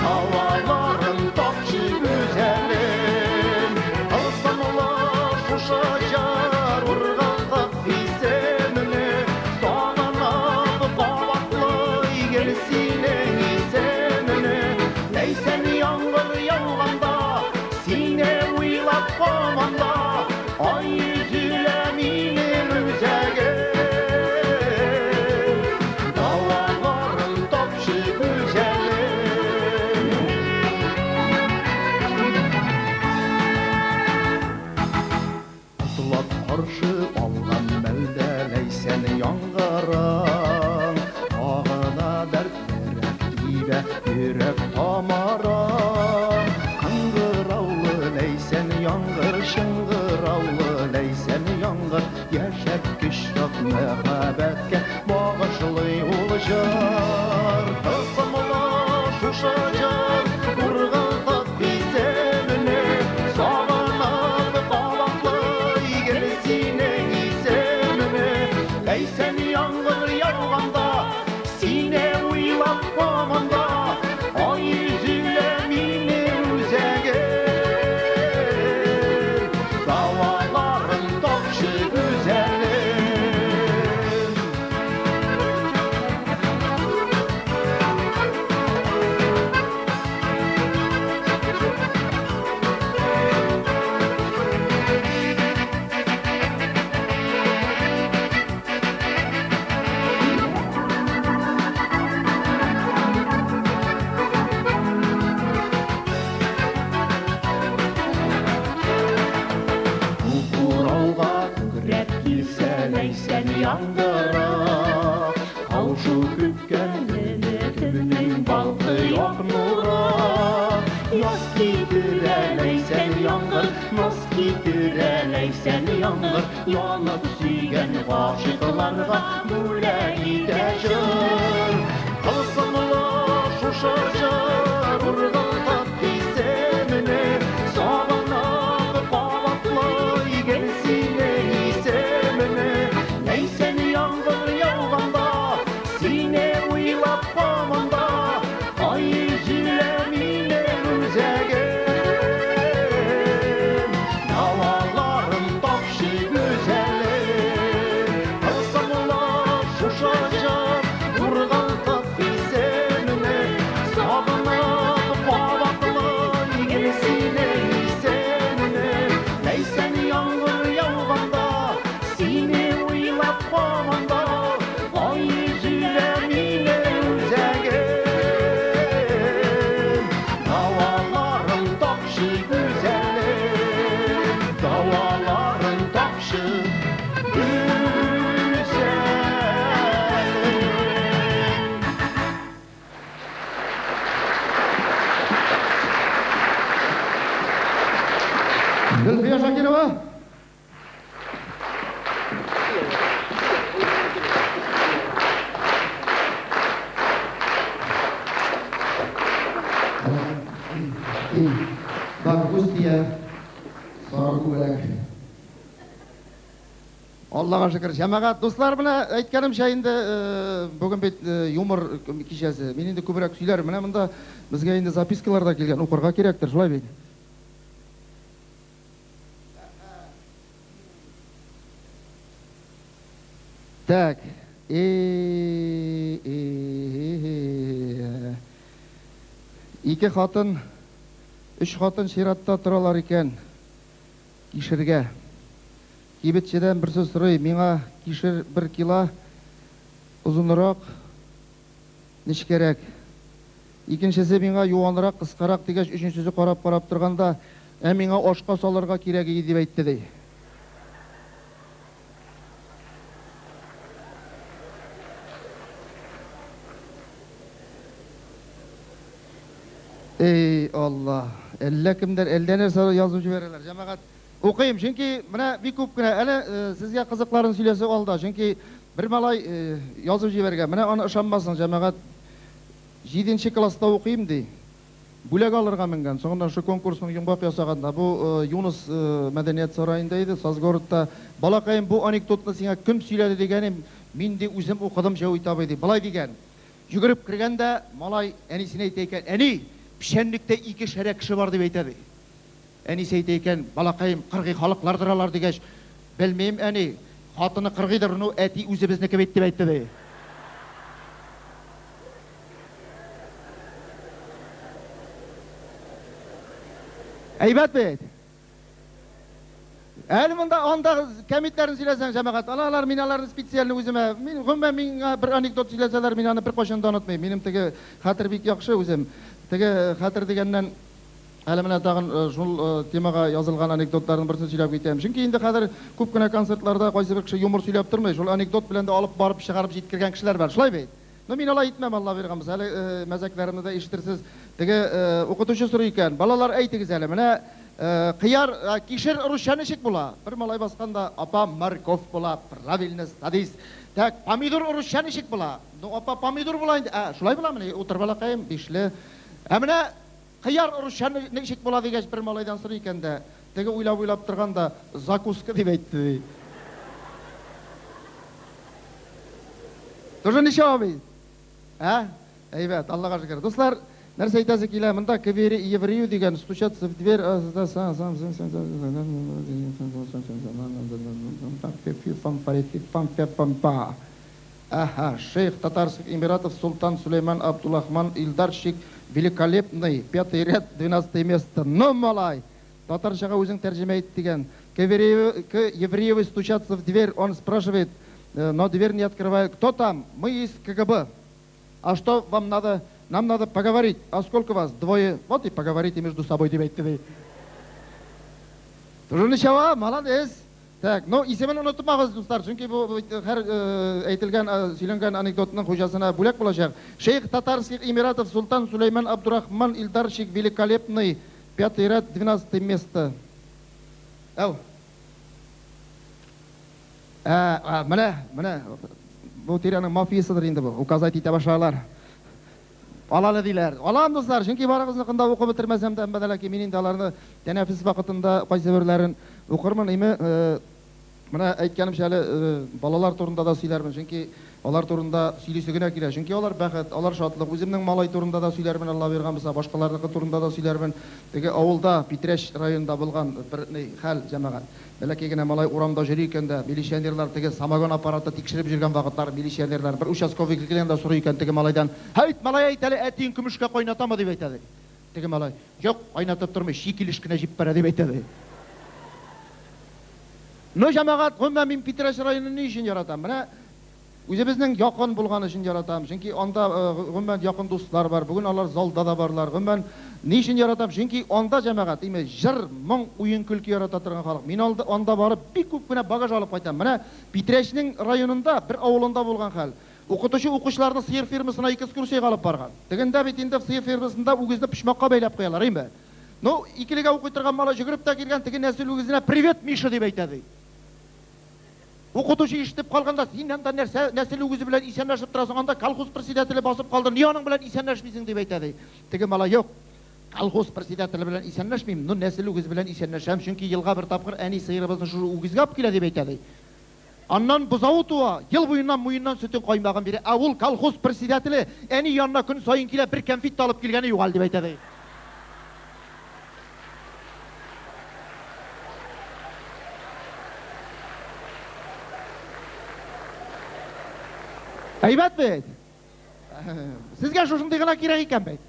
Һаваларын тапчы гүзәлем. Тылсымлы шушы җыр ургылтып исемне, сагынып кабатлый гел синең исемне. Ләйсән яңгыр яуганда, сине уйлап һаман да, ай өзелә минем үзәгем. Далаларын тапчы гүзәлем. Котлап каршы алган мәлдә ләйсән яңгырың, Агына дәртлерәк тибә йөрәк тамырың. Кыңгыраулы ләйсән яңгыр, шыңгыраулы ләйсән яңгыр, яшәткеч чак мәхәббәткә багышлый ул җыр. Тылсымлы шушы җыр ургылтып исемне, сагынып кабатлый гел синең исемне. Ләйсән яңгыр яуганда, сине уйлап һаман да, ай өзелә минем үзәгем. Даваларын тапчы гүзәлем. Уралга күкрәп килсә ләйсән яңгыры, Каушу көткән өметемнең балкый ак нуры. Яз китерә ләйсән яңгыр, наз китерә ләйсән яңгыр, Янып сөйгән гашыйкларга бүләк итә җыр. Тылсымлы шушы җыр ургылтып исемне, сагынып кабатлый гел синең исемне. Ләйсән яңгыр яуганда, сине уйлап һаман да, ай өзелә минем үзәгем. Зөлфия Шакирова. Бак күз тия, сары күбәләк. Аллага шөкер, җәмәгать, дуслар, менә әйткәнемчә инде, бүген бит юмор кичәсе. Мин инде күбрәк сөйләрмен. Менә монда безгә инде запискалар да килгән, укырга кирәктер, шулай бит? Так. Ике хатын, өч хатын чиратта торалар икән. Кишергә. Кибетчедән берсе сорый, миңа кишер бер кила, озынрак, нечкәрәк. Икенчесе миңа юанрак, кыскарак дигәч, өченчесе карап-карап торган да, ә миңа ашка салырга кирәк иде дип әйтте, ди. Эй, Алла! Әллә кемнәр, әллә нәрсә язып җибәрәләр. Җәмәгать, укыйм, чөнки менә бик күп кенә. Әле сезгә кызыкларын сөйләсе алда, чөнки бер малай язып җибәргән. Менә аны ышанмассың, җәмәгать, җиденче класста укыйм, ди. Бүләк алырга менгән. Соңыннан шул конкурсның йомгак ясаганда, бу Юныс мәдәният сараенда иде, Сазгородта. Балакаем, бу анекдотны сиңа кем сөйләде дигәнем, мин, ди, үзем укыдым, Җәвит абый, ди. Болай дигән. Йөгереп кергән дә, малай әнисенә әйтә икән, Әни, печәнлектә ике шәрә кеше бар, дип әйтә, ди. Әнисе әйтә икән, Балакаем, кыргый халыклардыр алар, дигәч, Белмим, әни, хатыны кыргыйдыр, ну, әти үзебезнеке бит, дип әйтте, ди. Әйбәт бит! Әле монда анда кәмитләрен сөйләсәң, җәмәгать, алар, мин аларны специально үземә, мин гомумән миңа бер анекдот сөйләсәләр, мин аны беркайчан да онытмыйм. Минем теге хәтер бик яхшы үзем. Теге хәтер дигәннән, әле менә тагын шул темага язылган анекдотларның берсен сөйләп китәм. Чөнки инде хәзер күп кенә концертларда кайсы бер кеше юмор сөйләп тормый, шул анекдот белән дә алып барып чыгарып җиткергән кешеләр бар. Шулай бит? Ну, мин алай итмәм, Алла боерган булса. Әле мәзәкләремне дә ишетерсез. Теге укытучы сорый икән, Балалар, әйтегез әле, менә кыяр, кишер русча ничек була? Бер малай баскан да, Апа, морковь була, правильно, садись. Так, помидор русча ничек була? Ну, апа, помидор була инде. Ә, шулай буламыни? Утыр, балакаем, бишле. Ә менә кыяр русча ничек була дигәч, бер малайдан сорый икән дә, теге уйлап-уйлап торган да, закуска дип әйтте, ди. Тоже ничего бит? Ә? Әйбәт, Аллага шөкер. Дуслар, нәрсә әйтәсе килә, монда к еврею дигән стучаться в дверь. Ага, шейх татарских эмиратов Султан Сулейман Абдулахман Илдарчик Великолепный, пятый ряд, двенадцатое место. Ну, малай! Татарчага үзең тәрҗемә ит дигән. К еврееву стучаться в дверь, он спрашивает, но дверь не открывает. Кто там? Мы из КГБ. А что вам надо? Нам надо поговорить. А сколько вас? Двое. Вот и поговорите между собой, дип әйтте ди. Тоже ничего, молодец. Так, ну исемен онытмагыз, дуслар, чөнки бу һәр әйтелгән, сөйләнгән анекдотның хуҗасына бүләк булачак. Шейх татарских эмиратов Султан Сулейман Абдурахман Илдарчик Великолепный, пятый ряд, двенадцатое место. Әү. Ә, ә, менә, менә, бу тирәнең мафиясыдыр инде бу, указать итә башларлар. Ал әле диләр. Алам, дуслар, чөнки барыгызныкын да укып бетермәсәм дә, әмма дә ләкин мин инде аларны тәнәфес вакытында кайсыберләрен укырмын. Име, менә әйткәнемчә әле балалар турында да сөйләрмен, чөнки алар турында сөйлисе генә килә. Чөнки алар бәхет, алар шатлык. Үземнең малай турында да сөйләрмен, Алла боерган булса, башкаларныкы турында да сөйләрмен. Теге авылда, Питрәч районында булган бер ни хәл, җәмәгать. Бәләкәй генә малай урамда йөри икән дә, милиционерлар теге самогон аппараты тикшереп йөргән вакытлар, милиционерлар бер участковый килгән дә сорый икән теге малайдан, Һәйт, малай, әйт әле, әтиең көмешкә кайнатамы? дип әйтә, ди. Теге малай, Юк, кайнатып тормый, чи килеш кенә җиппәрә, дип әйтә, ди. Ну, җәмәгать, гомумән, мин Питрәч районын ни өчен яратам? Менә Үзебезнең якын булган өчен яратам, чөнки анда, гомумән, якын дуслар бар, бүген алар залда да барлар. Гомумән, ни өчен яратам? Чөнки анда җәмәгать, име, җыр, моң, уен-көлке ярата торган халык. Мин анда барып, бик күп кенә багаж алып кайтам. Менә Питрәчнең районында, бер авылында булган хәл. Укытучы укучыларны сыер фермасына экскурсиягә алып барган. Тегендә бит инде сыер фермасында үгезне почмакка бәйләп куялар, име. Ну, икелегә укый торган малай җөгереп тә килгән, теге нәсел үгезенә Привет, Миша дип әйтә, ди. Укытучы ишетеп калган да, син анда нәрсә нәсел үгезе белән исәнләшеп торасың, анда колхоз председателе басып калды, ни аның белән исәнләшмисең, дип әйтә, ди. Теге малай, юк, колхоз председателе белән исәнләшмим, ну нәсел үгезе белән исәнләшәм, чөнки елга бер тапкыр әни сыерыбызны шушы үгезгә алып килә, дип әйтә, ди. Аннан бозавы туа, ел буена муеннан сөтен каймагын бирә, ә ул колхоз председателе әни янына көн саен килә, бер кәнфит тә алып килгәне юк әле, дип әйтә, ди. Әйбәт бит! Сезгә шушындый гына кирәк икән бит.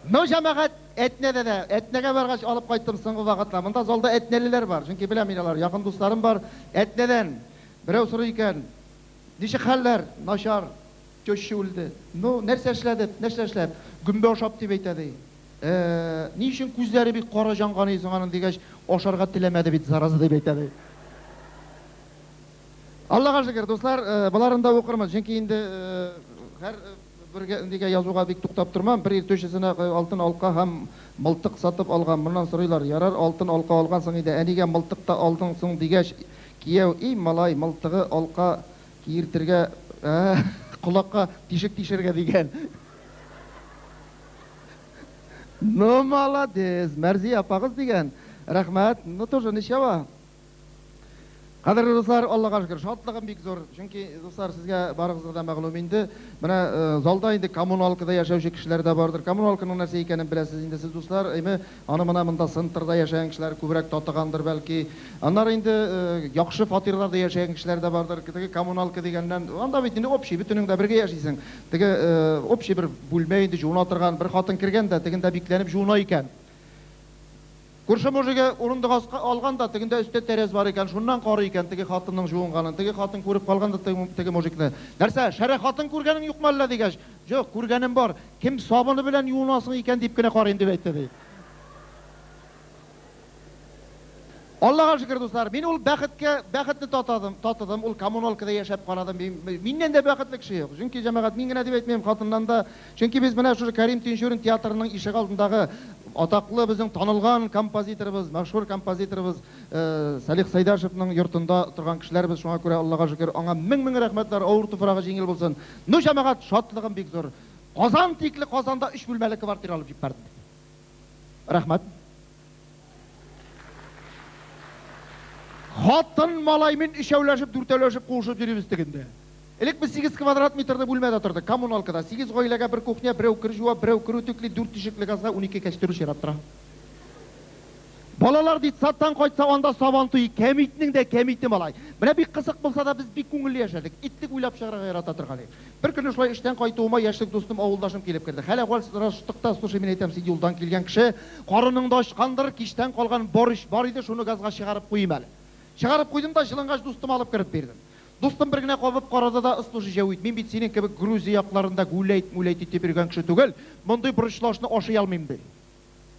Ну, җәмәгать, Әтнәдә дә, Әтнәгә баргач алып кайттым соңгы вакытта. Монда залда әтнәлеләр бар, чөнки беләм мин алар, якын дусларым бар. Әтнәдән берәү сорый икән, ничек хәлләр? Начар. Теща үлде. Ну, нәрсә эшләде? Нәрсә эшләп? Гөмбә ашап дип әйтә, ди. Э, ни өчен күзләре бик кара җанган соң аның дигәч, ашарга теләмәде бит, зараза дип әйтә, ди. Аллага шөкер, дуслар, боларын да укырмын, чөнки инде һәр бергә нигә язуга бик туктап тормам. Бер ир тещасына алтын алка һәм мылтык сатып алган. Моннан сорыйлар, ярар, алтын алка алгансың инде, ә нигә мылтык та алдың соң дигәч, кияү, и, малай, мылтыгы алка киертергә, колакка тишек тишергә дигән. Ну, молодец, Мәрзия апагыз дигән. Рәхмәт. Ну, тоже ничава. Кадерле дуслар, Аллага шөкер, шатлыгым бик зур. Чөнки, дуслар, сезгә барыгызга да мәгълүм инде. Менә залда инде коммуналкада яшәүче кешеләр дә бардыр. Коммуналканың нәрсә икәнен беләсез инде сез, дуслар. Әйме, аны менә монда центрда яшәгән кешеләр күбрәк татыгандыр, бәлки. Аннары инде яхшы фатирларда яшәгән кешеләр дә бардыр. Теге коммуналка дигәннән, анда бит инде общий, бөтенең дә бергә яшисең. Теге общий бер бүлмә инде, җуына торган бер хатын кергән дә, тегендә бикләнеп җуына икән. Күрше мужигы урындык аска алган да, тегендә өстә тәрәз бар икән, шуннан карый икән теге хатынның җуынганын. Теге хатын күреп калган да теге мужикны. Нәрсә, шәрә хатын күргәнең юкмы әллә дигәч, Җок, күргәнем бар, кем сабыны белән юынасың икән дип кенә карыйм, дип әйтте, ди. Аллага шөкер, дуслар, мин ул бәхеткә, бәхетне татадым, татыдым, ул коммуналкада яшәп карадым. Миннән дә бәхетле кеше юк. Чөнки, җәмәгать, мин генә дип әйтмим, хатыннан да. Чөнки без менә шушы Кәрим Тинчурин театрының ишегалдындагы атаклы безнең танылган композиторыбыз, мәшһүр композиторыбыз Салих Сайдашевның йортында торган кешеләрбез. Шуңа күрә, Аллага шөкер, аңа мең-мең рәхмәтләр, авыр туфрагы җиңел булсын. Ну, җәмәгать, шатлыгым бик зур. Казан тикле Казанда өч бүлмәле квартира алып җибәрдем. Рәхмәт. Хатын, малай, мин өчәүләшеп, дүртәүләшеп куышып йөрибез тегендә. Элек без 8 квадрат метрлы бүлмәдә тордык, коммуналкада. 8 гаиләгә бер кухня, берәү кер җуа, берәү кер үтүкли, дүрт тишекле газга 12 кәчтүрү чират тора. Балалар детсадтан кайтса, анда сабан туе, кәмитнең дә кәмите, малай. Менә бик кысык булса да, без бик күңелле яшәдек. Итлек уйлап чыгарга ярата торган идек. Бер көнне шулай эштән кайтуыма яшьлек дустым, авылдашым килеп керде. Хәл-әхвәл сораштык та, слушай, мин әйтәм, син юлдан килгән кеше, карының да ачкандыр, кичтән калган борщ бар иде, шуны газга чыгарып куйыйм әле. Чыгарып куйдым да, җылынгач дустыма алып кереп бирдем. Дустым бер генә кабып карады да, ыслушай, Җәвит, мин бит синең кебек Грузия якларында гүләйт-мүләйт итеп йөргән кеше түгел, мондый борычлы ашны ашый алмыйм, ди.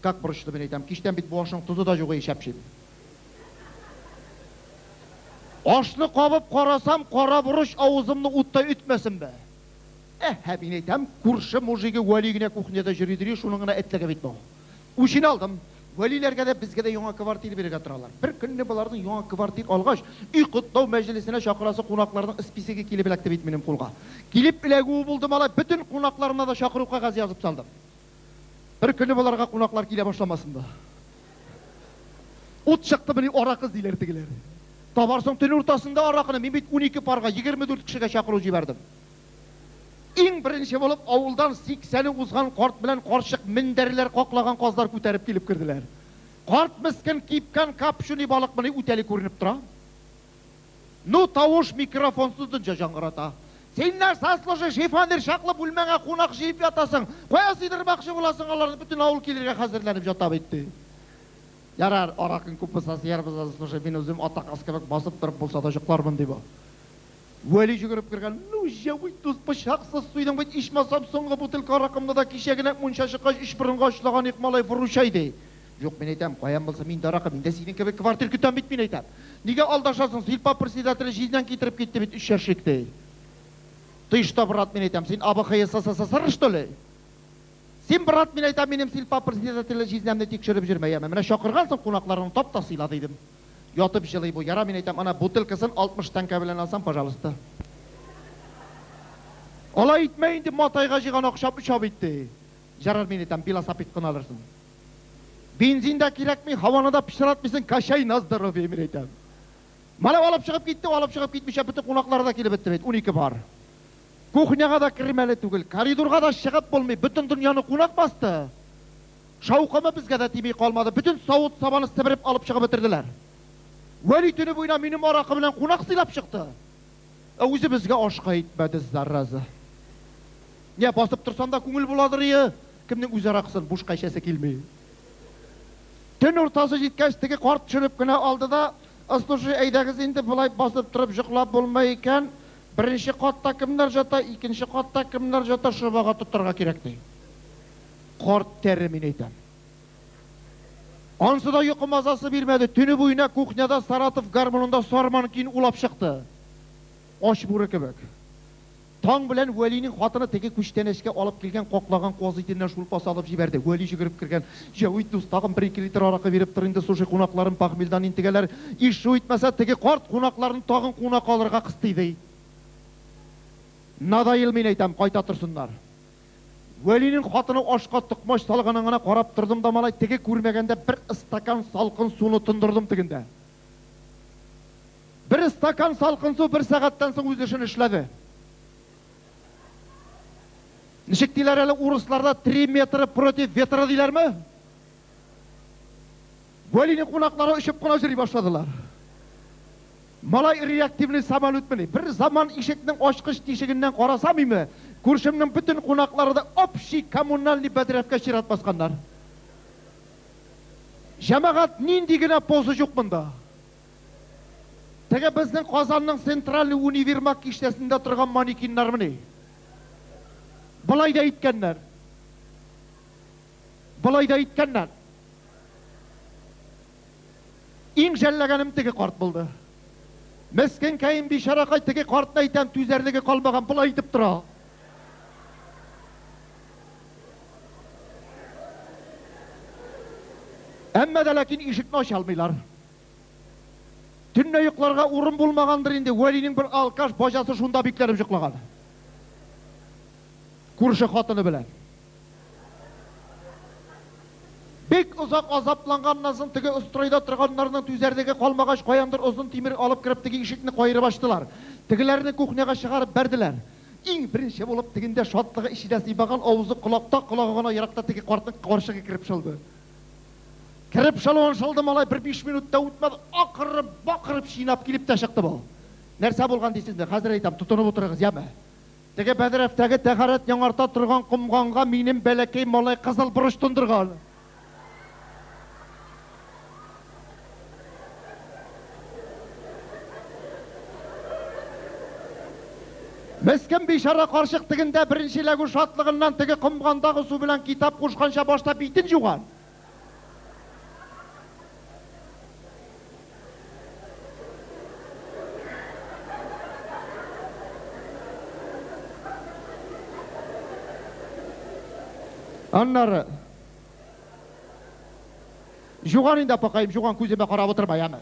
Как борычлы, мин әйтәм, кичтән бит бу ашның тозы да юк, чәпчим. Ашны кабып карасам, кара борыч авызымны уттай өтмәсен бе. Әһә, мин әйтәм, күрше мужигы Вәли генә кухняда йөри-йөри, шуның гына этлеге бит бу. Үчен алдым. Вәлиләргә дә, безгә дә яңа квартир бирергә торалар. Бер көнне боларның яңа квартир алгач, өй котлау мәҗлесенә чакырасы кунакларның списогы килеп эләкте бит минем кулга. Килеп эләгүе булды, малай, бөтен кунакларына да чакыру кәгазе язып салдым. Бер көнне боларга кунаклар килә башламасын да. Ут чыкты мени, аракы эзлиләр тегеләр. Табарсың төн уртасында аракыны, мин бит 12 парга, 24 кешегә чакыру җибәрдем. Иң беренче булып авылдан сиксәне узган карт белән карчык мендәрләр каклаган казлар күтәреп килеп керделәр. Карт мескен кипкән копченый балыкмыни үтәли күренеп тора. Ну, тавыш микрофонсыз дөнья җаңгырата. Син нәрсә, слушай, шифоньер чаклы бүлмәңә кунак җыеп ятасың? Кая сыйдырмакчы буласың аларны? Бөтен авыл килергә хәзерләнеп ята бит, ди. Ярар, аракың күп булса, сыярбыз, слушай, мин үзем ата каз кебек басып торып булса да йоклармын, ди бу. Вәли җөгереп кергән. Ну, Җәвит дус, пычаксыз суйдың бит, ичмасам, соңгы бутылка аракымны да кичә генә мунча чыккач, өч борынга очлаган идек, малай, выручай, ди. Юк, мин әйтәм, каян булса, мин дә аракы, мин дә синең кебек квартир көтәм бит, мин әйтәм. Нигә алдашасың, сельпо председателе җизнәң китереп китте бит өч ящик, ди. Ты что, брат, мин әйтәм, син АБХСССР, что ли? Син, брат, мин әйтәм, минем сельпо председателе җизнәмне тикшереп йөрмә, яме. Менә чакыргансың кунакларыңны, тап та сыйла, дидем. Ятып җылый бу. Яра, мин әйтәм, ана бутылкасын 60 тәңкә белән алсаң, пожалуйста. Алай итмә инде, матайга җыйган акчам оча бит, ди. Ярар, мин әйтәм, велосипед кына алырсың. Бензин дә кирәкми, һаваны да пычратмыйсың, качай на здоровье, мин әйтәм. Малай алып чыгып китте, алып чыгып китмичә бөтен кунаклары да килеп бетте бит, 12 пар. Кухняга да кермәле түгел, коридорга да чыгып булмый, бөтен дөньяны кунак басты. Шаукымы безгә дә тими калмады, бөтен савыт-сабаны себереп алып чыгып бетерделәр. Вәли төне буена минем аракы белән кунак сыйлап чыкты. Ә үзе безгә ашка итмәде, зараза. Йә, басып торсам да күңел буладырые, кемнең үз аракысын бушка эчәсе килми. Төн уртасы җиткәч, теге карт төшереп кенә алды да, Ыслушай, әйдәгез инде, болай басып торып җоклап булмый икән, беренче катта кемнәр җата, икенче катта кемнәр җата, шобага тотарга кирәк, ди. Карт тәре, мин әйтәм. Ансы да йокы мазасы бирмәде, төне буена кухняда Саратов гармунында сарман көен улап чыкты. Ач бүре кебек. Таң белән Вәлинең хатыны теге күчтәнәчкә алып килгән каклаган каз итеннән шулпа салып җибәрде. Вәли җөгереп кергән. Җәвит дус, тагын бер-ике литр аракы биреп тор инде, слушай, кунакларым похмельдан интегәләр. Ишү итмәсә, теге карт кунакларны тагын куна калырга кыстый, ди. Надоел, мин әйтәм, кайта торсыннар. Вәлинең хатыны ашка токмач салганын гына карап тордым да, малай, теге күрмәгәндә бер ыстакан салкын суны тондырдым тегендә. Бер стакан салкын су бер сәгатьтән соң үз эшен эшләде. Ничек диләр әле урысларда, три метра против ветра диләрме? Вәлинең кунаклары очып кына йөри башладылар. Малай реактивный самолетмыни? Бер заман ишекнең ачкыч тишегеннән карасам име, күршемнең бөтен кунаклары да общий коммунальный бәдрәфкә чират басканнар. Җәмәгать, нинди генә поза юк монда. Теге безнең Казанның центральный универмаг киштәсендә торган манекеннармыни? Болай да иткәннәр. Болай да иткәннәр. Иң жәлләгәнем теге карт булды. Мескенкәем бичаракай теге картны әйтәм, түзәрлеге калмаган, болай итеп тора. Әмма дә ләкин ишекне ача алмыйлар. Төнлә йокларга урын булмагандыр инде, Вәлинең бер алкаш баҗасы шунда бикләнеп йоклаган. Күрше хатыны белән. Бик озак азапланганнан соң, теге стройда торганнарның түзәрлеге калмагач, каяндыр озын тимер алып кереп, теге ишекне каерып ачтылар. Тегеләрне кухняга чыгарып бәрделәр. Иң беренче булып тегендә шатлыгы эченә сыймаган, авызы колакта, колагы гына еракта теге картның карчыгы кереп шылды. Кереп шылуын шылды малай, бер биш минут та үтмәде, акырып, бакырып чинап килеп тә чыкты бу. Нәрсә булган дисезме? Хәзер әйтәм, тотынып утырыгыз, яме. Теге бәдрәфтәге тәһарәт яңарта торган комганга минем бәләкәй малай кызыл борыч тондырган. Мескен бичара карчык тегендә беренче эләгү шатлыгыннан теге комгандагы су белән китап кушканча башта битен җуган. Аннары Җуган инде, апакаем, җуган, күземә карап утырма, яме.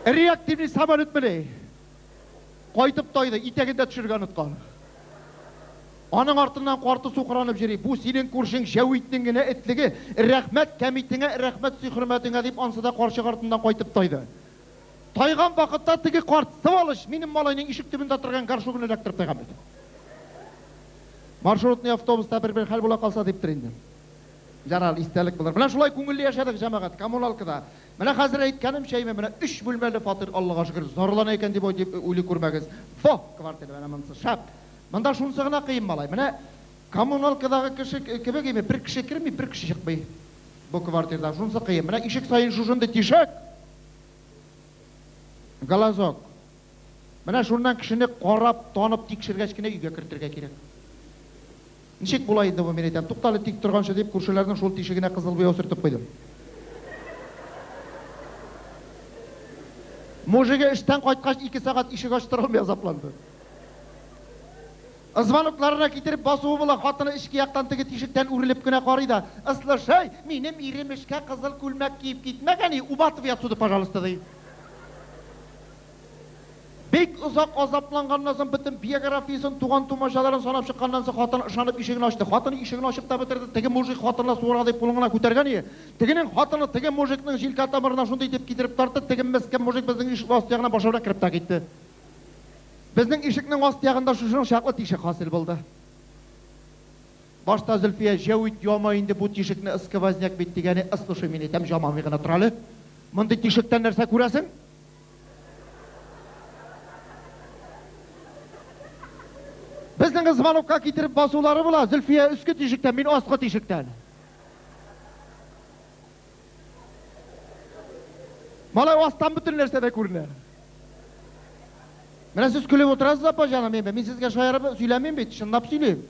Реактивный самолетмыни? Кайтып тайды, итәген дә төшерергә оныткан. Аның артыннан карты сукранып йөри. Бу синең күршең Җәвитнең генә этлеге. Рәхмәт кәмитеңә, рәхмәт сый-хөрмәтеңә, дип, ансы да карчык артыннан кайтып тайды. Тайган вакытта теге карт, сволочь, минем малайның ишек төбендә торган горшогын эләктереп тайган бит. Маршрутный автобуста бер-бер хәл була калса диптер инде. Ярар, истәлек булыр. Менә шулай күңелле яшәдек, җәмәгать, коммуналкада. Менә хәзер әйткәнемчә, әйме, менә өч бүлмәле фатир, Аллага шөкер, зарлана икән дип дип уйлый күрмәгез. Во, квартира, менә монысы шәп. Монда шунысы гына кыен, малай. Менә коммуналкадагы кеше кебек, әйме, бер кеше керми, бер кеше чыкмый бу квартирда. Шунысы кыен. Менә ишек саен шушындый тишек. Глазок. Менә шуннан кешене карап, танып, тикшергәч кенә өйгә кертергә кирәк. Ничек була инде бу, мин әйтәм, туктале тик торганчы дип, күршеләрнең шул тишегенә кызыл буяу сөртеп куйдым. Мужигы эштән кайткач ике сәгать ишек ачтыра алмый азапланды. Звонокларына китереп басуы була, хатыны эчке яктан теге тишектән үрелеп кенә карый да, Ыслышай, минем ирем эшкә кызыл күлмәк киеп китмәгән и, убатывай отсюда, пожалуйста, ди. Бик озак азапланганнан соң, бөтен биографиясен, туган-тумачаларын санап чыкканнан соң, хатын ышанып ишеген ачты. Хатын ишеген ачып та бетерде, теге мужик хатынына суырга дип кулын гына күтәргән ие. Тегенең хатыны теге мужикның җилкә тамырына шундый итеп китереп тартты, теге мескен мужик безнең ишек асты ягына башы белән кереп тә китте. Безнең ишекнең аст ягында шушының чаклы тишек хасил булды. Башта Зөлфия, Җәвит, яма инде бу тишекне, ыскывозняк бит, дигәне, ыслушай, мин әйтәм, җамамый гына тор әле. Мондый тишектән нәрсә күрәсең? Безнең звонокка китереп басулары була, Зөлфия өске тишектән, мин аскы тишектән. Малай астан бөтен нәрсә дә күренә. Менә сез көлеп утырасыз, апа җаным, мин сезгә шаярып сөйләмим бит, чынлап сөйлим.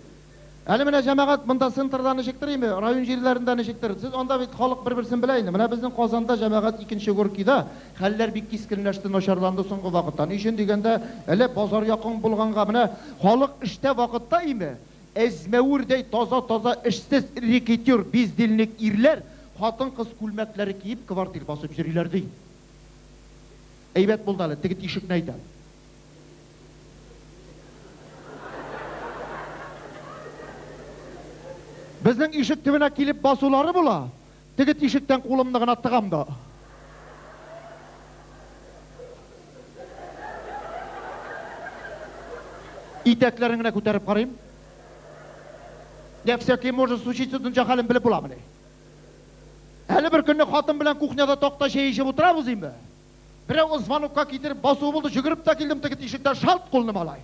Әле менә җәмәгать монда центрда ничектер инде, район җирләрендә ничектер. Сез анда бит халык бер-берсен белә инде. Менә безнең Казанда җәмәгать икенче Горкида хәлләр бик кискенләште, начарланды соңгы вакытта. Ни өчен дигәндә, әле базар якын булганга, менә халык эштә вакытта име, әзмәвердәй таза-таза эшсез рэкетир, бездельник ирләр хатын-кыз күлмәкләре киеп квартир басып йөриләр ди. Әйбәт булды әле, теге тишекне әйтәм. Безнең ишек төбенә килеп басулары була, теге тишектән кулымны гына тыгам да. Итәкләрен генә күтәреп карыйм. Не всякий может случиться, дөнья хәлен белеп буламыни? Әле бер көнне хатын белән кухняда такта чәй эчеп утырабыз инде. Берәү звонокка китереп басуы булды, йөгереп тә килдем, теге тишектән шалт кулны малай.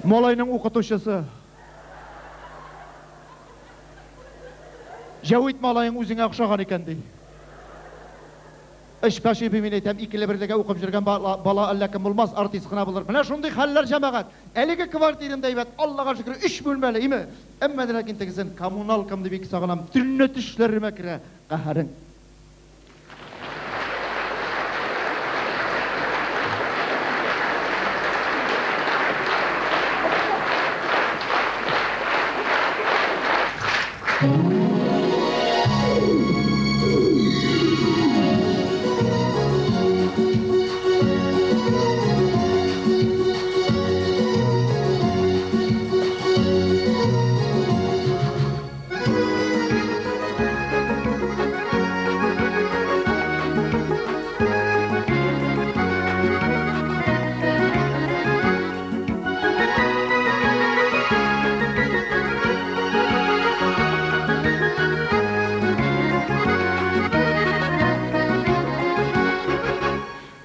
Малайның укытучысы. Җәвит малаең үзеңә охшаган икән, ди. Эчпәшиби, мин әйтәм, икеле-берлегә укып йөргән бала әллә кем булмас, артист кына булыр. Менә шундый хәлләр, җәмәгать. Әлеге квартирам да әйбәт, Аллага шөкер, өч бүлмәле, име. Әмма дә ләкин тегесен, коммуналкамны бик сагынам, төнлә төшләремә керә, каһәрең.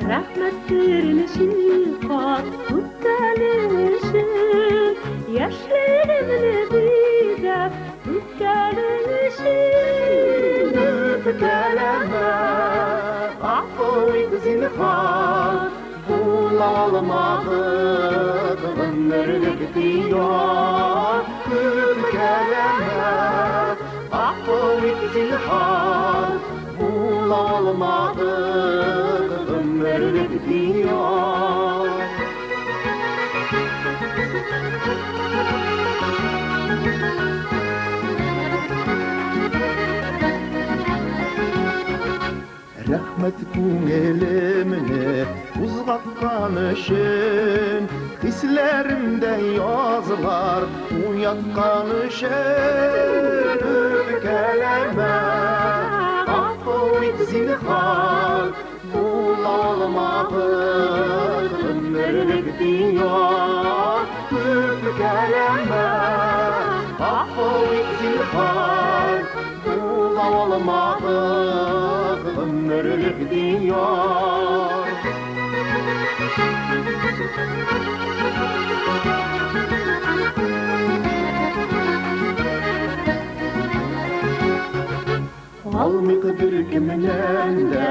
Рәхмәт беренче кат үпкәлең өчен, Яшьлегемне бизәп үткәнең өчен. Үпкәләмә, гафу ит зинһар, Була алмадык гомерлек дияр. Үпкәләмә, гафу ит зинһар, Була алмадык гомерлек дияр. Рәхмәт күңелемне кузгаткан өчен, Хисләремдә язлар уяткан өчен. Үпкәләмә, гафу ит зинһар, Була алмадык гомерлек дияр. Үпкәләмә, гафу ит зинһар, Була алмадык гомерлек дияр. Алмыйк беркемнән дә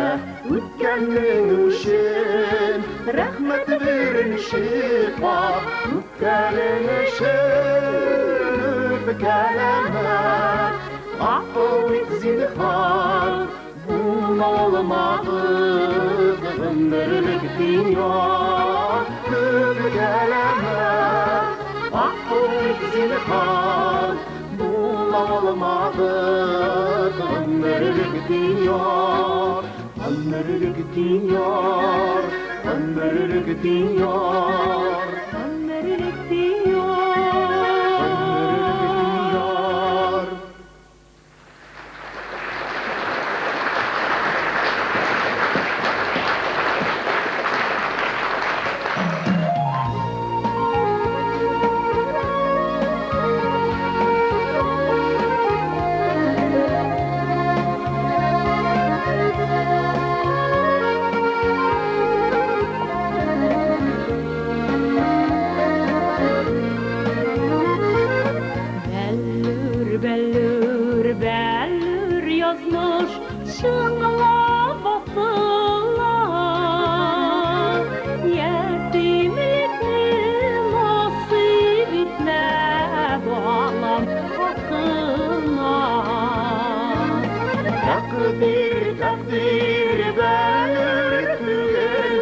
үткәннең үчен, Рәхмәт беренче кат үпкәлең өчен. Үпкәләмә, Гафу ит, зинһар, була алмадык гомерлек дөнья Өзгәләмә. Гафу ит, зинһар, була алмадык гомерлек дөнья, гомерлек дөнья, гомерлек дөнья. Гомерлек дөнья. Гомерлек дөнья. Бәллүр, бәллүр, бәллүр язмыш чыңлап ватыла. Ятимлекне насыйп итмә балам хакына. Тәкъдир, тәкъдир бәллүр түгел,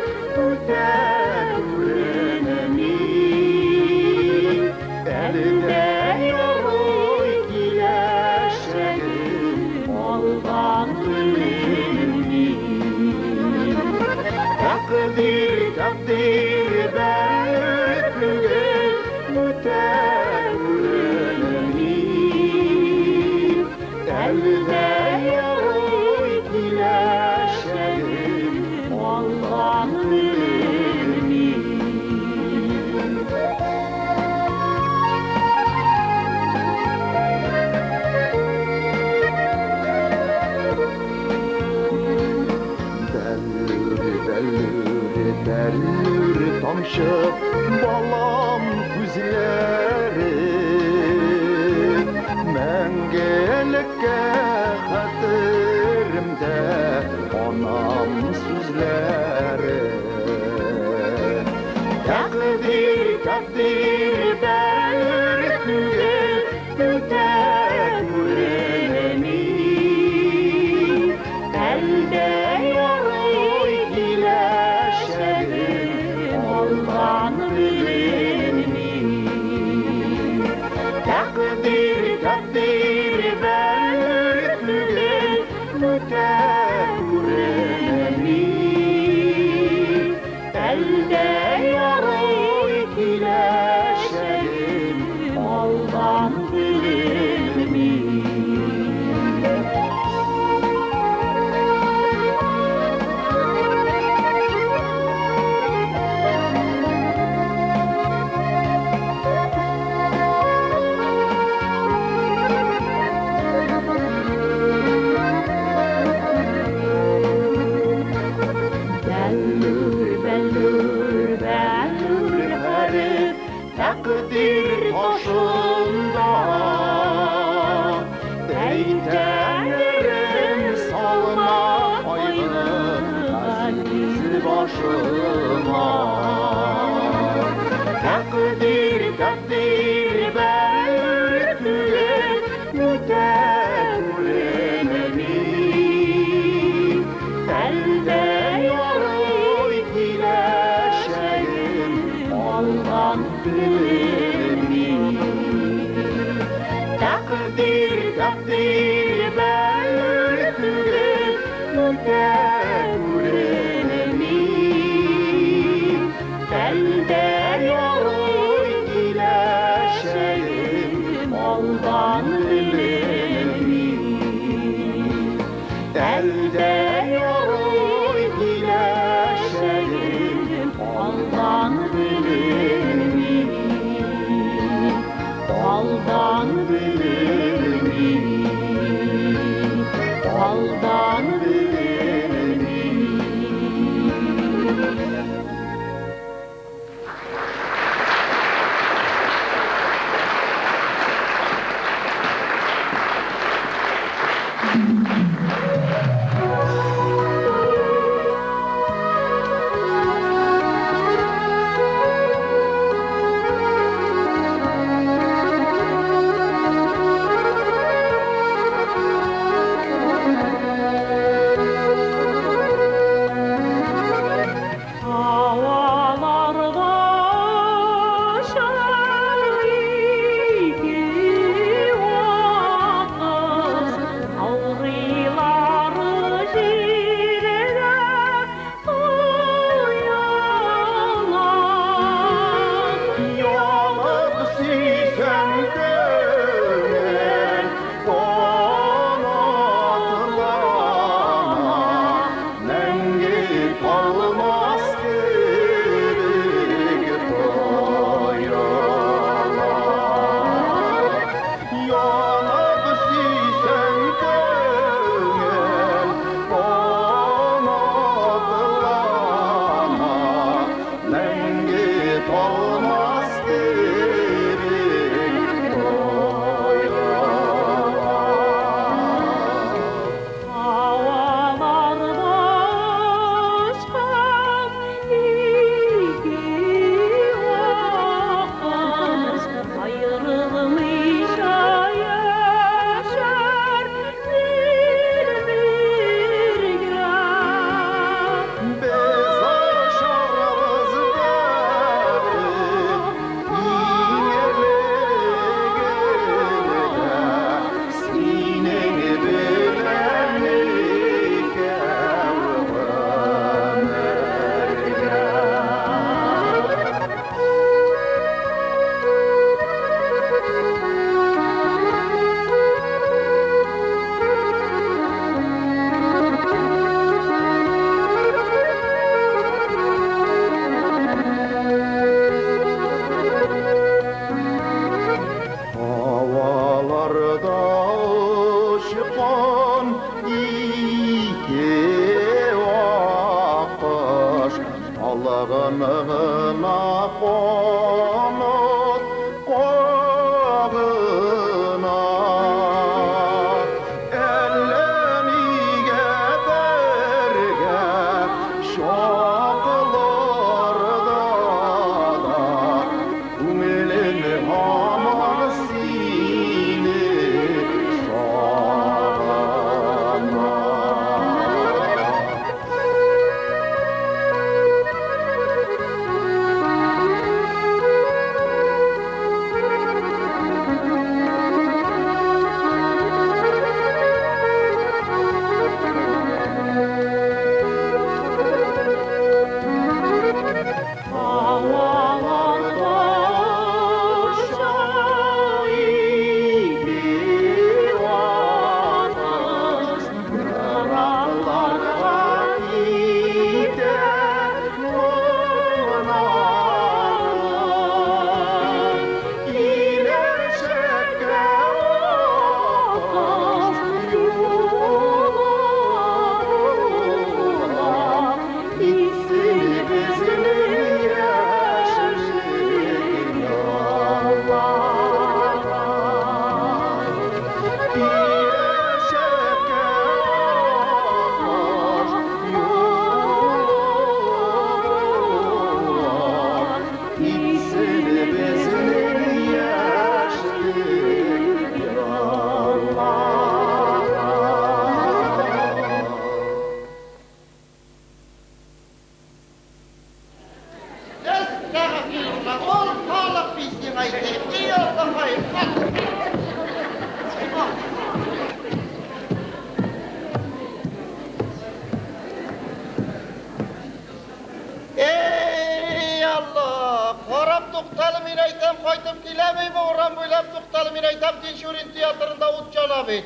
үтә күренми. Әле дә ярый киләчәгем алдан беленми. Тәкъдир, тәкъдир бәллүр түгел, үтә күренми. Әле дә ярый киләчәгем алдан беленми. Бәллүр, бәллүр, бәллүр тамчы балам күзләре мәңгелеккә хәтеремдә анам сүзләре. Тәкъдир, тәкъдир бәллүр түгел, үтә күренми. Әлдә ярый киләчәгем алдан беленми. Тәкъдир, тәкъдир бәллүр түгел, үтә күренми. Әлдә ярый киләчәгем алдан беленми. Бәллүр, бәллүр, бәллүр хәреф тәкъдир ташында. Әй, салма кайгы газиз башыма. Тәкъдир, тәкъдир бәллүр түгел, үтә күренми. Әлдә ярый киләчәгем алдан беленми. Тәкъдир, тәкъдир бәллүр түгел, үтә күренми. Әлдә ярый киләчәгем алдан беленми. Әлдә ярый киләчәгем алдан беленми. Алдан беленми. Алдан беленми. Кайгыны гына канат кагына. Әллә нигә бергә чакларда да күңелем һаман сине сагына. Havalarda şairi varmış, Kırarlarda gider mınarım. İlerçek'e akış yollarına, Gitsin bizim yaşlı yollara. İlerçek'e akış yollara. Gitsin bizim yaşlı yollara. Әстәгъфирулла, ул халык мин сиңа әйтәем. И Аллаһай. Эй, Алла, карап туктале, мин әйтәм, кайтып киләм, бу урам буйлап туктале, мин әйтәм, Тинчурин театрында ут яна бит.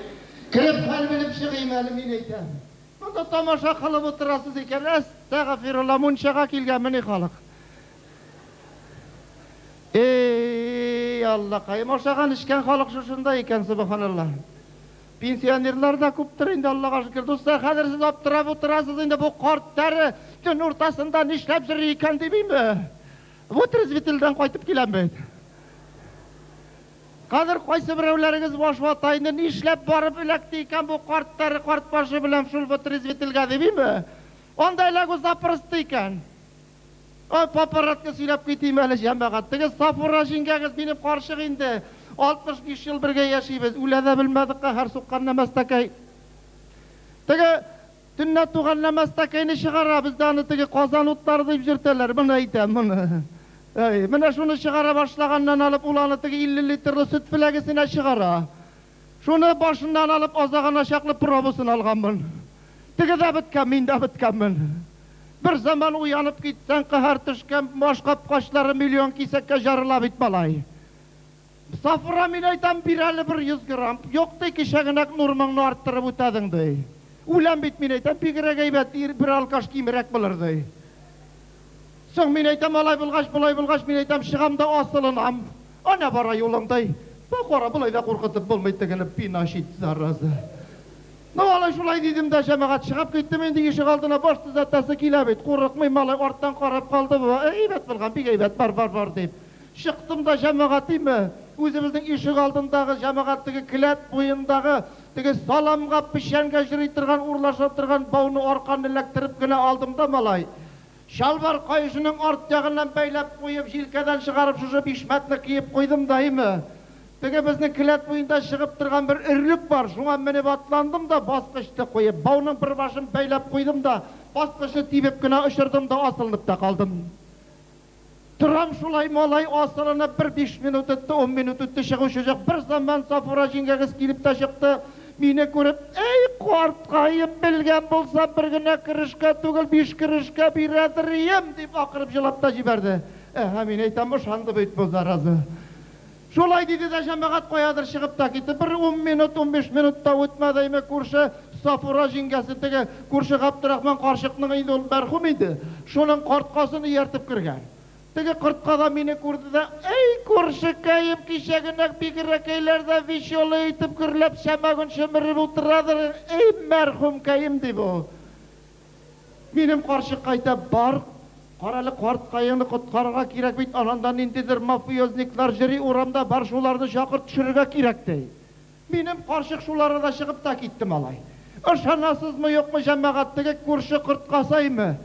Кереп хәл белеп чыгыйм әле, мин әйтәм. Монда тамаша кылып утырасыз икән. Әстәгъфирулла, мунчага килгәнмени халык. Эй, Аллакаем, ашаган эчкән халык шушында икән, субханалла. Пенсионерлар да күптер инде, Аллага шөкер. Дуслар, хәзер сез аптырап утырасыз инде, бу карт тәре төн уртасында нишләп йөри икән димиме? Вытрезвительдән кайтып киләм бит. Хәзер кайсы берәүләрегез баш вата инде, нишләп барып эләкте икән бу карт тәре карт башы белән шул вытрезвительгә димиме? Анда эләгү запросто икән. Ай, папаратка сөйләп китим әле, җәмәгать. Теге Сафура җиңгәгез минем карчык инде. 65 ел бергә яшибез. Үлә дә белмәдек, каһәр суккан нәмәстәкәй. Теге төнлә туган нәмәстәкәйне чыгара, бездә аны теге Казан утлары дип йөртәләр. Моны әйтәм, моны. Әй, менә шуны чыгара башлаганнан алып, ул аны теге 50 литрлы сөт флягесенә чыгара. Шуны башыннан алып азагына чаклы пробасын алганмын. Теге дә беткән, мин дә беткәнмен. Бер заман уянып китсәң, каһәр төшкән, баш капкачлары миллион кисәккә жарыла бит, малай. Сафура, мин әйтәм, бир әле бер 100 грамм. Юк, ди, кичәгенәк нормаңны арттырып үтәдең, ди. Үләм бит, мин әйтәм, бигрәк әйбәт, ир бер алкаш кимрәк булыр, ди. Соң, мин әйтәм, алай булгач, болай булгач, мин әйтәм, чыгам да асылынам. Әнә бара юлың, ди. Бу кара, болай да куркытып булмый тегене, пинашит, зараза. Ну, алай шулай дидем дә, җәмәгать, чыгып киттем инде ишек алдына, баш төзәтәсе килә бит. Курыкмый, малай, арттан карап калды бу. Әйбәт булган, бик әйбәт, бар, бар, бар, дип. Чыктым да, җәмәгать, димме, үзебезнең ишек алдындагы, җәмәгать, теге келәт буендагы, теге саламга, печәнгә йөри торган, урлаша торган бауны, арканны эләктереп кенә алдым да, малай. Чалбар каешының арт ягыннан бәйләп куеп, җилкәдән чыгарып, шушы бишмәтне киеп куйдым да, име. Теге безнең келәт буенда чыгып торган бер өрлек бар, шуңа менеп атландым да, баскычны куеп, бауның бер башын бәйләп куйдым да, баскычны тибеп кенә очырдым да, асылынып та калдым. Торам шулай, малай, асылынып, бер 5 минут үтте, 10 минут үтте, чыгучы юк. Бер заман Сафура җиңгәгез килеп тә чыкты. Мине күреп, әй, карткаем, белгән булсам, бер генә керешкә түгел, 5 керешкә бирәдер ием, дип акырып җылап та җибәрде. Әһә, мин әйтәм, ышанды бит бу зараза. Шулай диде дә, җәмәгать, каядыр чыгып та китте. Бер 10 минут, 15 минут та үтмәде, әйме күрше Сафура җиңгәсе теге күрше Габдрахман карчыкның инде ул мәрхүм иде. Шуның карткасын ияртеп кергән. Теге кортка да мине күрде дә, әй, күршекәем, кичәгенәк бигрәкәйләрдә веселый итеп гөрләп сәмәгүн чөмереп утырадыр, әй, мәрхүмкәем, ди бу. Минем карчык әйтә, бар, Карале, карткаеңны коткарырга кирәк бит, ананда ниндидер мафиозниклар җөри урамда, бар шуларны чакыр, төшерергә кирәк, ди. Минем карчык шул арада чыгып та китте, малай. Ышанасызмы, юкмы, җәмәгать, теге күрше Корткасаймы,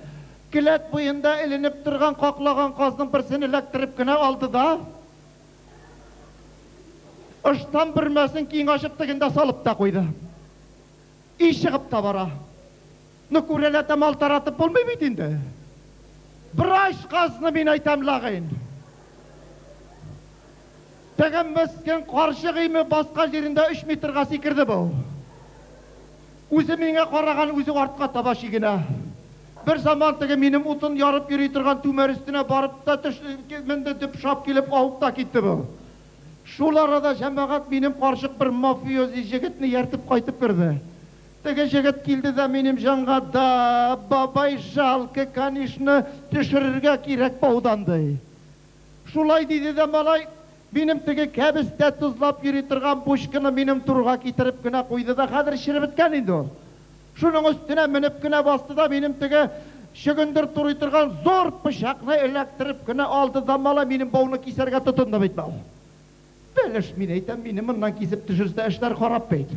келәт буенда эленеп торган каклаган казның берсен эләктереп кенә алды да, ыштан бөрмәсен киң ачып тегендә салып та куйды. И чыгып та бара. Ну, күрәләтә мал таратып булмый бит инде. Брач казны мин әйтәм ләгыйн. Теге мескен карчык име баскан җирендә өч метрга сикерде бу. Үзе миңа караган, үзе артка таба чигенә. Бер заман теге минем утын ярып йөри торган түмәр өстенә барып та төш, менде, дөп шап килеп авып та китте бу. Шул арада, җәмәгать, минем карчык бер мафиози җегетне ияртеп кайтып керде. Теге җегет килде дә минем җанга, Да, бабай, жалко, конечно, төшерергә кирәк баудан, ди. Шулай диде дә малай, минем теге кәбестә тозлап йөри торган бучканы минем турга китереп кенә куйды да, хәзер череп беткән инде ул. Шуның өстенә менеп кенә басты да минем теге чөгендер турый торган зур пычакны эләктереп кенә алды да малай минем бауны кисәргә тотынды бит бау. Бәлеш, мин әйтәм, мине моннан кисеп төшерсә, эшләр харап бит.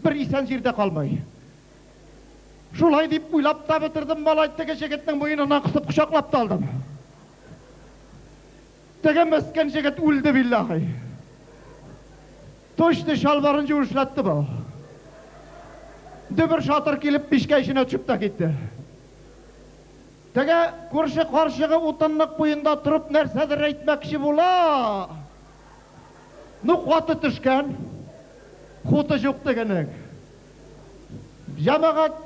Бер исән җирдә калмый. Шулай дип уйлап та бетердем, малай теге җегетнең муеныннан кысып кочаклап та алдым. Теге мескен җегет үлде билләһи. Точно чалбарын юешләтте бу. Дөбер шатыр килеп мичкә эченә төшеп тә китте. Теге күрше карчыгы утынлык буенда торып нәрсәдер әйтмәкче була. Ну, каты төшкән. Хуты җук тегенең. Җәмәгать,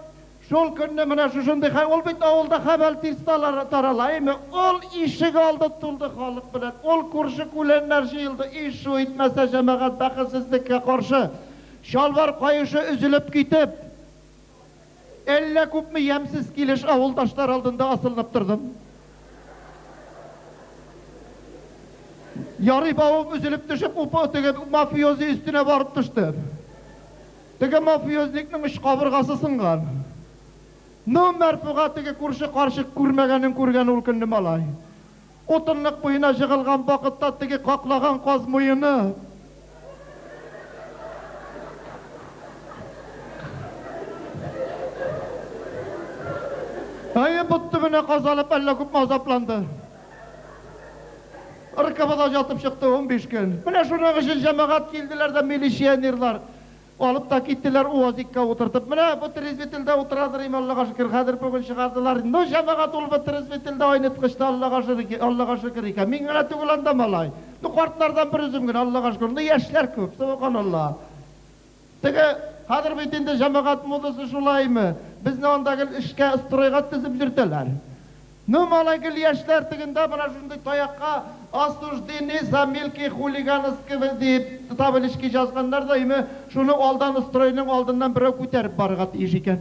шул көнне менә шушындый хәл, ул бит авылда хәбәр тиз тарала, әйме? Ул ишек алды тулды халык белән, ул күрше-күләннәр җыелды, и шу итмәсә, җәмәгать, бәхетсезлеккә каршы, чалбар каешы өзелеп китеп, әллә күпме ямьсез килеш авылдашлар алдында асылынып тордым. Ярый бавым өзелеп төшеп, упа теге мафиози өстенә барып төште. Теге мафиозникның өч кабыргасы сынган. Ну, Мәрфуга теге күрше карчык күрмәгәнен күргән ул көнне малай. Утынлык буена җыгылган вакытта теге каклаган каз муены. Әйе, бот төбенә казалып әллә күпме азапланды. РКБда ятып чыкты 15 көн. Менә шуның өчен җәмәгать килделәр дә милиционерлар. Алып та киттеләр УАЗикка утыртып. Менә бу трезвительдә утырадыр им, Аллага шөкер, хәзер бүген чыгардылар. Ну, җәмәгать, ул бытрезвительдә айныткычта, Аллага шөкер, Аллага шөкер икән. Мин генә түгел анда, малай. Ну, картлардан бер үзем генә, Аллага шөкер. Ну, яшьләр күп, сөбханалла. Теге, хәзер бит инде җәмәгать модасы шулаймы? Безне анда гел эшкә, стройга тезеп йөртәләр. Ну, малай, гел яшьләр тегендә менә шундый таякка осуждены за мелкие хулиганство дип таблички язганнар да, име, шуны алдан стройның алдыннан берәү күтәреп барырга тиеш икән.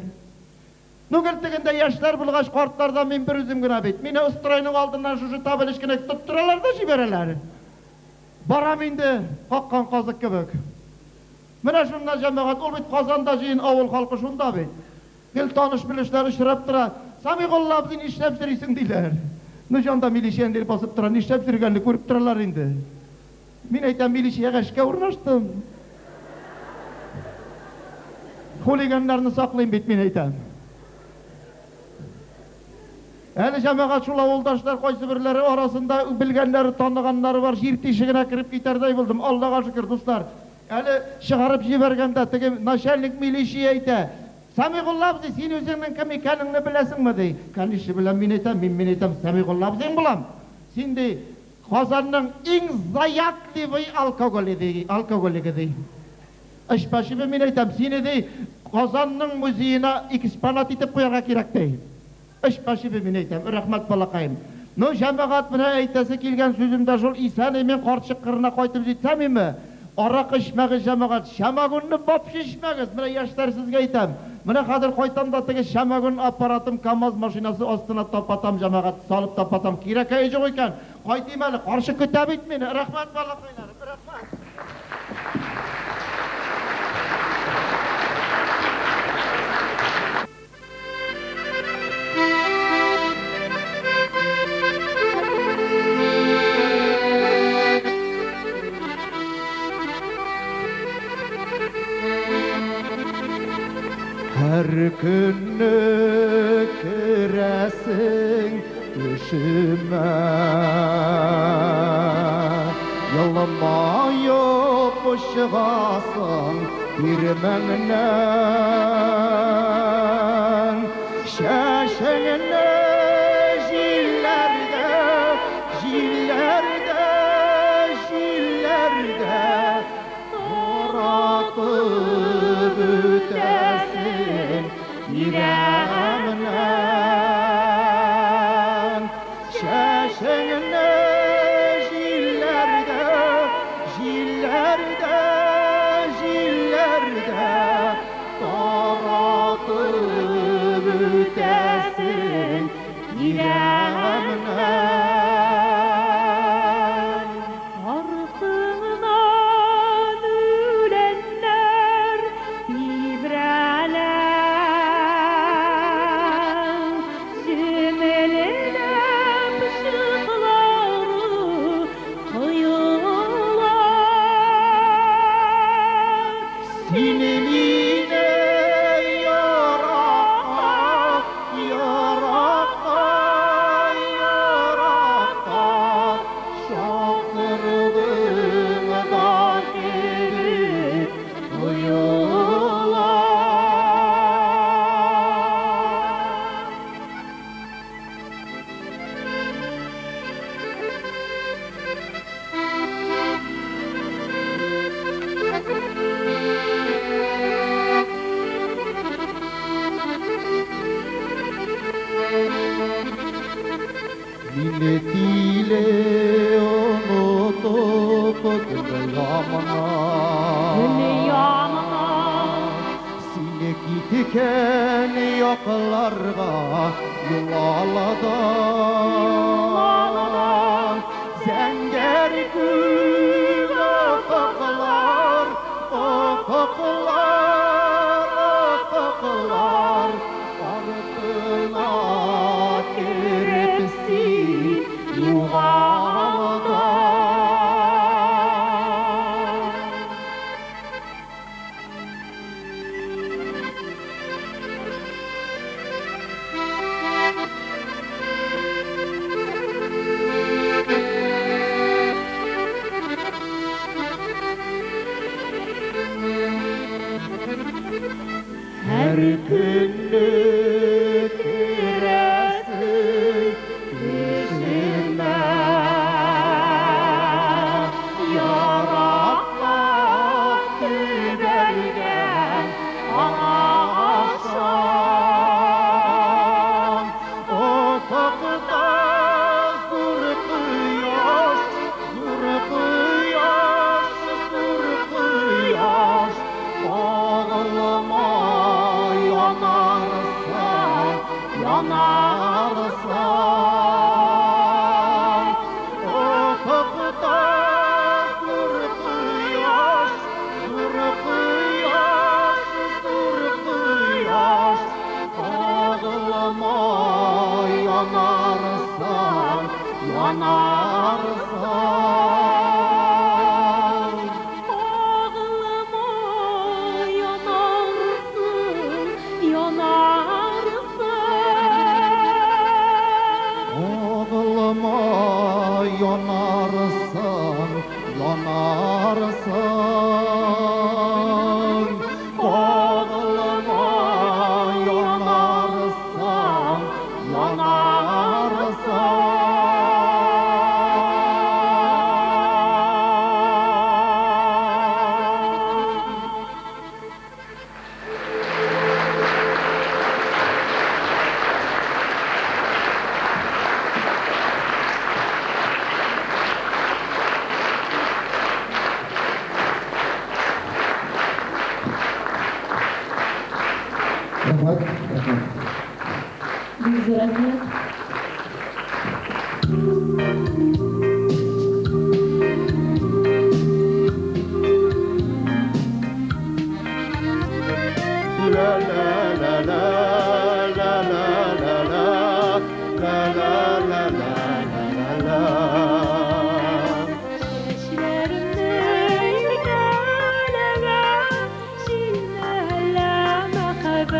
Ну, гел тегендә яшьләр булгач, картлардан мин бер үзем генә бит. Мине стройның алдыннан шушы табличканы тоттыралар да җибәрәләр. Барам инде, каккан казык кебек. Менә шуннан, җәмәгать, ул бит Казанда җыен, авыл халкы шунда бит. Гел таныш-белешләр очрап тора. Самигулла абзый, нишләп йөрисең, диләр. Ну, җанда милиционер басып тора, нишләп йөргәнне күреп торалар инде. Мин әйтәм, милициягә эшкә урнаштым. Хулиганнарны саклыйм бит, мин әйтәм. Әле җәмәгать шул авылдашлар кайсыберләре арасында белгәннәре, таныганнары бар, җир тишегенә кереп китәрдәй булдым. Аллага шөкер, дуслар. Әле чыгарып җибәргәндә теге начальник милиция әйтә, Сәмигулла абзый, син үзеңнең кем икәнеңне беләсеңме, ди. Конечно, беләм, мин әйтәм, мин, мин әйтәм, Сәмигулла абзыең булам. Син, ди, Казанның иң заятливый алкоголе, ди, алкоголигы, ди. Эчмәчеме, мин әйтәм, сине, ди, Казанның музеена экспонат итеп куярга кирәк, ди. Эчмәчеме, мин әйтәм, рәхмәт, балакаем. Ну, җәмәгать, менә әйтәсе килгән сүзем дә шул, исән-имин карчык кырына кайтып җитсәм име, аракы эчмәгез, җәмәгать, шәмәгүнне вообще эчмәгез, менә яшьләр сезгә әйтәм. Менә хәзер кайтам да теге шәмәгүн аппаратым КАМАЗ машинасы астына тапатам, җәмәгать, салып тапатам, кирәкәе юк икән. Кайтыйм әле, карчык көтә бит мине. Рәхмәт, балакайларым, рәхмәт. көнне керәсең төшемә. Елмаеп чыгасың тирмәңнән. Чәчеңне җилләрдә, җилләрдә, җилләрдә таратып үтәсең тирәмнән. Чәчеңне җилләрдә, җилләрдә, җилләрдә таратып үтәсең тирәмнән. Артыңнан үләннәр тибрәлә, Җемелдәп чыклары коела. Син мине еракка, еракка, еракка чакырдың да кебек тоела. Мине тиле онытып дөньямнан. Дөньямнан. Сине киткән якларга юл аладан. Зәңгәр күк офыклар, офыклар, офыклар артына кереп син югалдың. Һәр көнне керәсең төшемә. Еракка төбәлгән ашам. Офыкта зур кояш, зур кояш, зур кояш, Кагылма янарсың, янарсың. Офыкта зур кояш, зур кояш, зур кояш, Кагылма янарсың, янарсың. Кагылма янарсың, янарсың. Кагылма янарсың, янарсың. Кагылма янарсың, янарсың. Рәхмәт, рәхмәт. Бик зур рәхмәт. La la la la la la la la la la la la la la. Чәчләремне иркәләгән син әллә мәхәббәт.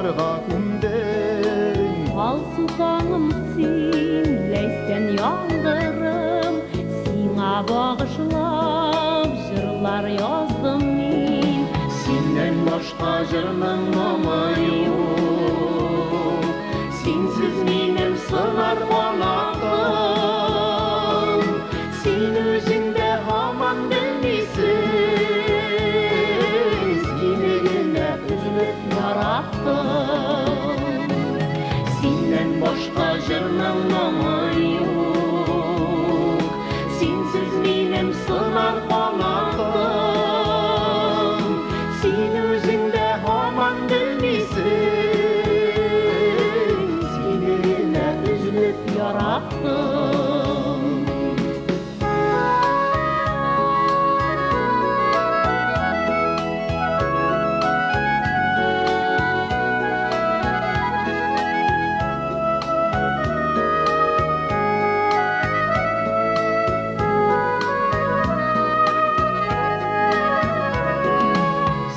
Ташларга күмдең. Алсу таңым син, ләйсән яңгырым, сиңа багышлап җырлар яздым мин. Синнән башка җырның моңы юк. Синсез минем сыңар канатым. Син үзең дә һаман белмисең. Сине генә өзелеп яраттым. Синнән башка җырның моңы юк. Синсез минем сыңар канатым. Син үзең дә һаман белмисең. Сине генә өзелеп яраттым.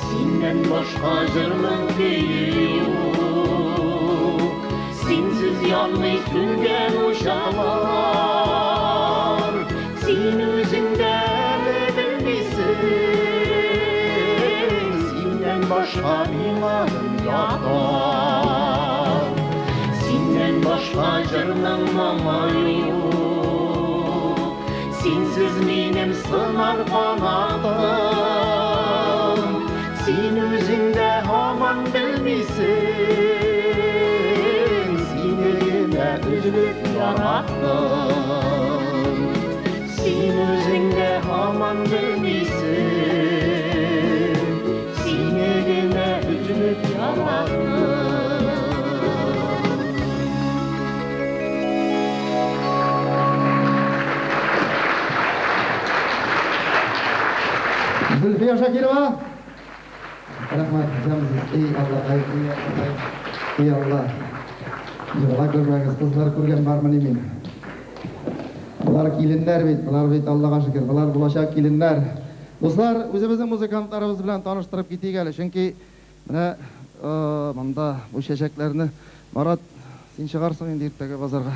Синнән башка җырның көе юк. Синсез янмый сүнгән учаклар. Син үзең дә әле белмисең. Синнән башка миңа дөнья тар. Синнән башка җырның моңы юк. Синсез минем сыңар канатым. Син үзең дә һаман белмисең. Сине генә өзелеп яраттым. Син үзең дә һаман белмисең. Сине генә өзелеп яраттым. Зөлфия Шакирова. Рәхмәт, исәнмесез. Эй Аллакай, эй Аллакай, эй Алла. Егыла күрмәгез, кызлар күргән бармыни мин? Болар киленнәр бит, болар бит Аллага шөкер, болар булачак киленнәр. Дуслар, үзебезнең музыкантларыбыз белән таныштырып китик әле, чөнки менә монда бу чәчәкләрне Марат, син чыгарсың инде иртәгә базарга.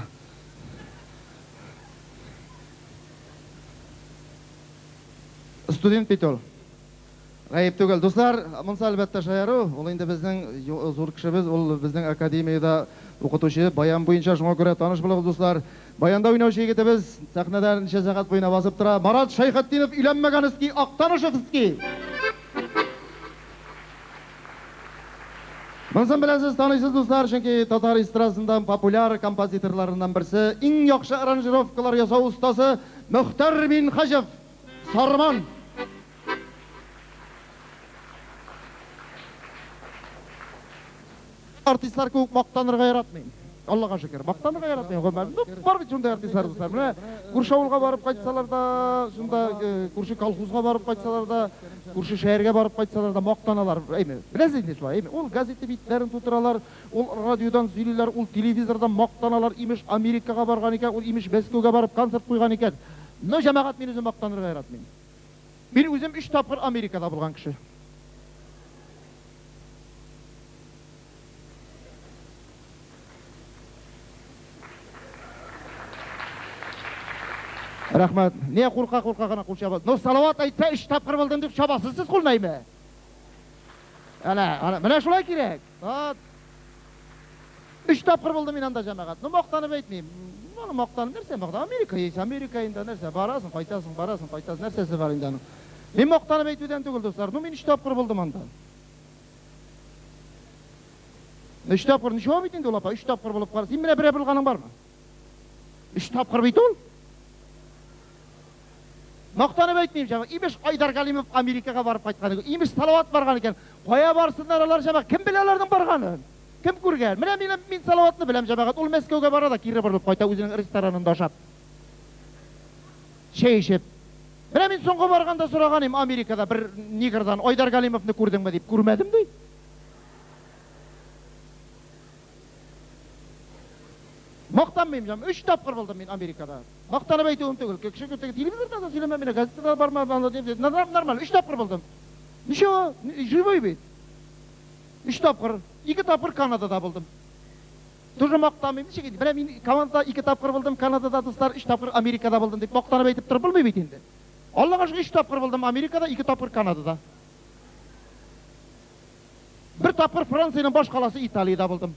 Студент бит ул. Гаеп түгел. Дуслар, монысы әлбәттә шаяру. Ул инде безнең зур кешебез, ул безнең академиядә укытучы, баян буенча, шуңа күрә таныш булыгыз, дуслар. Баянда уйнаучы егетебез сәхнәдә ничә сәгать буена басып тора. Марат Шәйхетдинов өйләнмәгәнский, Актанышевский. Монысын беләсез, таныйсыз, дуслар, чөнки татар эстрадасында популяр композиторларыннан берсе, иң яхшы аранжировкалар ясау остасы Мөхтәр Минһаҗев, Сарман. Артистлар кебек мактанырга яратмыйм. Аллага шөкер, мактанырга яратмыйм гомумән. Ну, бар бит шундый артистлар, дуслар. Менә күрше авылга барып кайтсалар да, шунда күрше колхозга барып кайтсалар да, күрше шәһәргә барып кайтсалар да мактаналар. Әйме, беләсез инде шулай, әйме. Ул газета битләрен тутыралар, ул радиодан сөйлиләр, ул телевизордан мактаналар, имеш Америкага барган икән, ул имеш Мәскәүгә барып концерт куйган икән. Но, җәмәгать, мин үзем мактанырга яратмыйм. Мин үзем өч тапкыр Америкада булган кеше. Рәхмәт. Не курка-курка гына кул чаба. Но Салават әйтсә, өч тапкыр булдым дип чабасыз сез кулны әйме? Әнә, әнә, менә шулай кирәк. Вот. Өч тапкыр булдым мин анда, җәмәгать. Ну, мактанып әйтмим. Моны мактанып нәрсә мактан? Америка есть, Америка инде нәрсә? Барасың, кайтасың, барасың, кайтасың. Нәрсәсе бар инде аның? Мин мактанып әйтүдән түгел, дуслар. Ну, мин өч тапкыр булдым анда. Өч тапкыр ничего бит инде ул, апа? Өч тапкыр булып кара. Син менә берәр булганың бармы? Өч тапкыр бит ул. Мактанып әйтмим, җәмәгать. Имеш, Айдар Галимов Америкага барып кайткан икән. Имеш, Салават барган икән. Кая барсыннар алар, җәмәгать? Кем белә аларның барганын? Кем күргән? Менә мин, мин Салаватны беләм, җәмәгать. Ул Мәскәүгә бара да кире борылып кайта үзенең ресторанында ашап. Чәй эчеп. Менә мин соңгы барганда сораган идем Америкада бер негрдан, Айдар Галимовны күрдеңме дип. Күрмәдем ди. Мактанмыйм, җаным. Өч тапкыр булдым мин Америкада. Мактанып әйтүем түгел. Кеше теге телевизорда да сөйләмә, менә газетада да барма, нормально, өч тапкыр булдым. Ничего, живой бит. Өч тапкыр, ике тапкыр Канадада булдым. Тоже мактанмыйм. Ничек инде? Менә мин Канадада ике тапкыр булдым, Канадада, дуслар, өч тапкыр Америкада булдым дип мактанып әйтеп торып булмый бит инде. Аллага шөкер, өч тапкыр булдым Америкада, ике тапкыр Канадада. Бер тапкыр Франциянең баш каласы Италиядә булдым.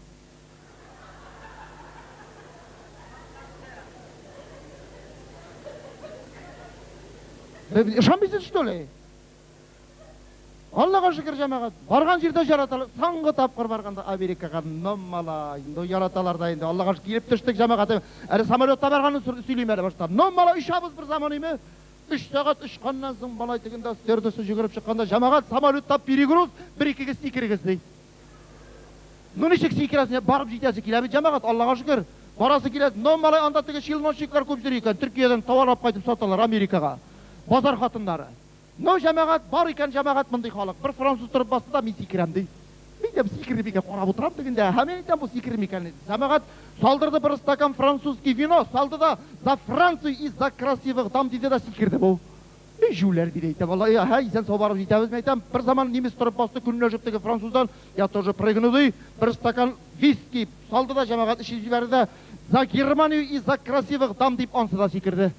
Ышанмыйсыз, что ли? Аллага шөкер, җәмәгать. Барган җирдә яраталар. Соңгы тапкыр барганда Америкага, ну малай, ну яраталар да инде. Аллага шөкер, килеп төштек, җәмәгать. Әле самолетта барганны сөйлим әле башта. Ну малай, очабыз бер заман име? Өч сәгать очканнан соң малай тегендә стюардесса йөгереп чыкканда, җәмәгать, самолетта перегруз, бер-икегез сикерегез, ди. Ну ничек сикерәсең, барып җитәсе килә бит, җәмәгать, Аллага шөкер. Барасы килә. Но малай, анда теге челночниклар күп йөри икән, Төркиядән товар алып кайтып саталар Америкага. Базар хатыннары. Ну, җәмәгать, бар икән, җәмәгать, мондый халык. Бер француз торып басты да, мин сикерәм, ди. Мин дә сикерер микән, карап утырам тегендә. Һәм мин әйтәм, бу сикерер микән? Җәмәгать, салдырды бер стакан французский вино, салды да, за Францию и за красивых дам, диде дә сикерде бу. И җүләр, диде, әйтәм, алла, һә, исән-сау барып җитәбез, мин әйтәм. Бер заман немец торып басты, көнләшеп теге француздан, я тоже прыгну, ди. Бер стакан виски салды да, җәмәгать, эчеп җибәрде дә, за Германию и за красивых дам, дип ансы да сикерде.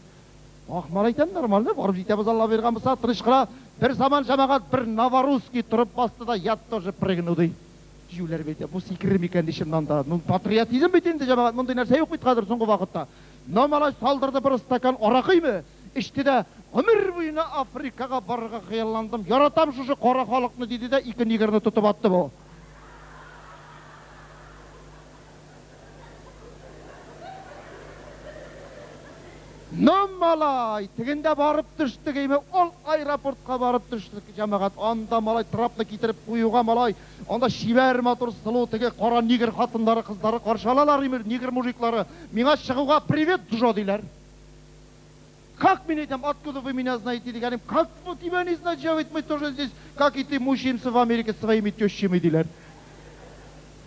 Ахмал әйтәм, нормально, барып җитәбез, Алла боерган булса, тыныч кына. Бер заман, җәмәгать, бер новорусский торып басты да, я тоже прыгну, ди. Җүләр бит, бу сикерер микән, ди, чыннан да. Ну, патриотизм бит инде, җәмәгать, мондый нәрсә юк бит хәзер соңгы вакытта. Но малай салдырды бер стакан аракыймы, эчте дә, гомер буена Африкага барырга хыялландым, яратам шушы кара халыкны, диде дә ике негрны тотып атты бу. Ну, малай, тегендә барып төштек, әйме, ул аэропортка барып төштек, җәмәгать, анда, малай, трапны китереп куюга, малай, анда чибәр, матур, сылу, теге кара негр хатыннары, кызлары каршы алалар, имеш, негр мужиклары, миңа чыгуга привет, Джо, диләр. Как, мин әйтәм, откуда вы меня знаете, дигәнем, как вы тебя не знать, Джо, ведь мы тоже здесь, как и ты, мучаемся в Америке своими тещами, диләр.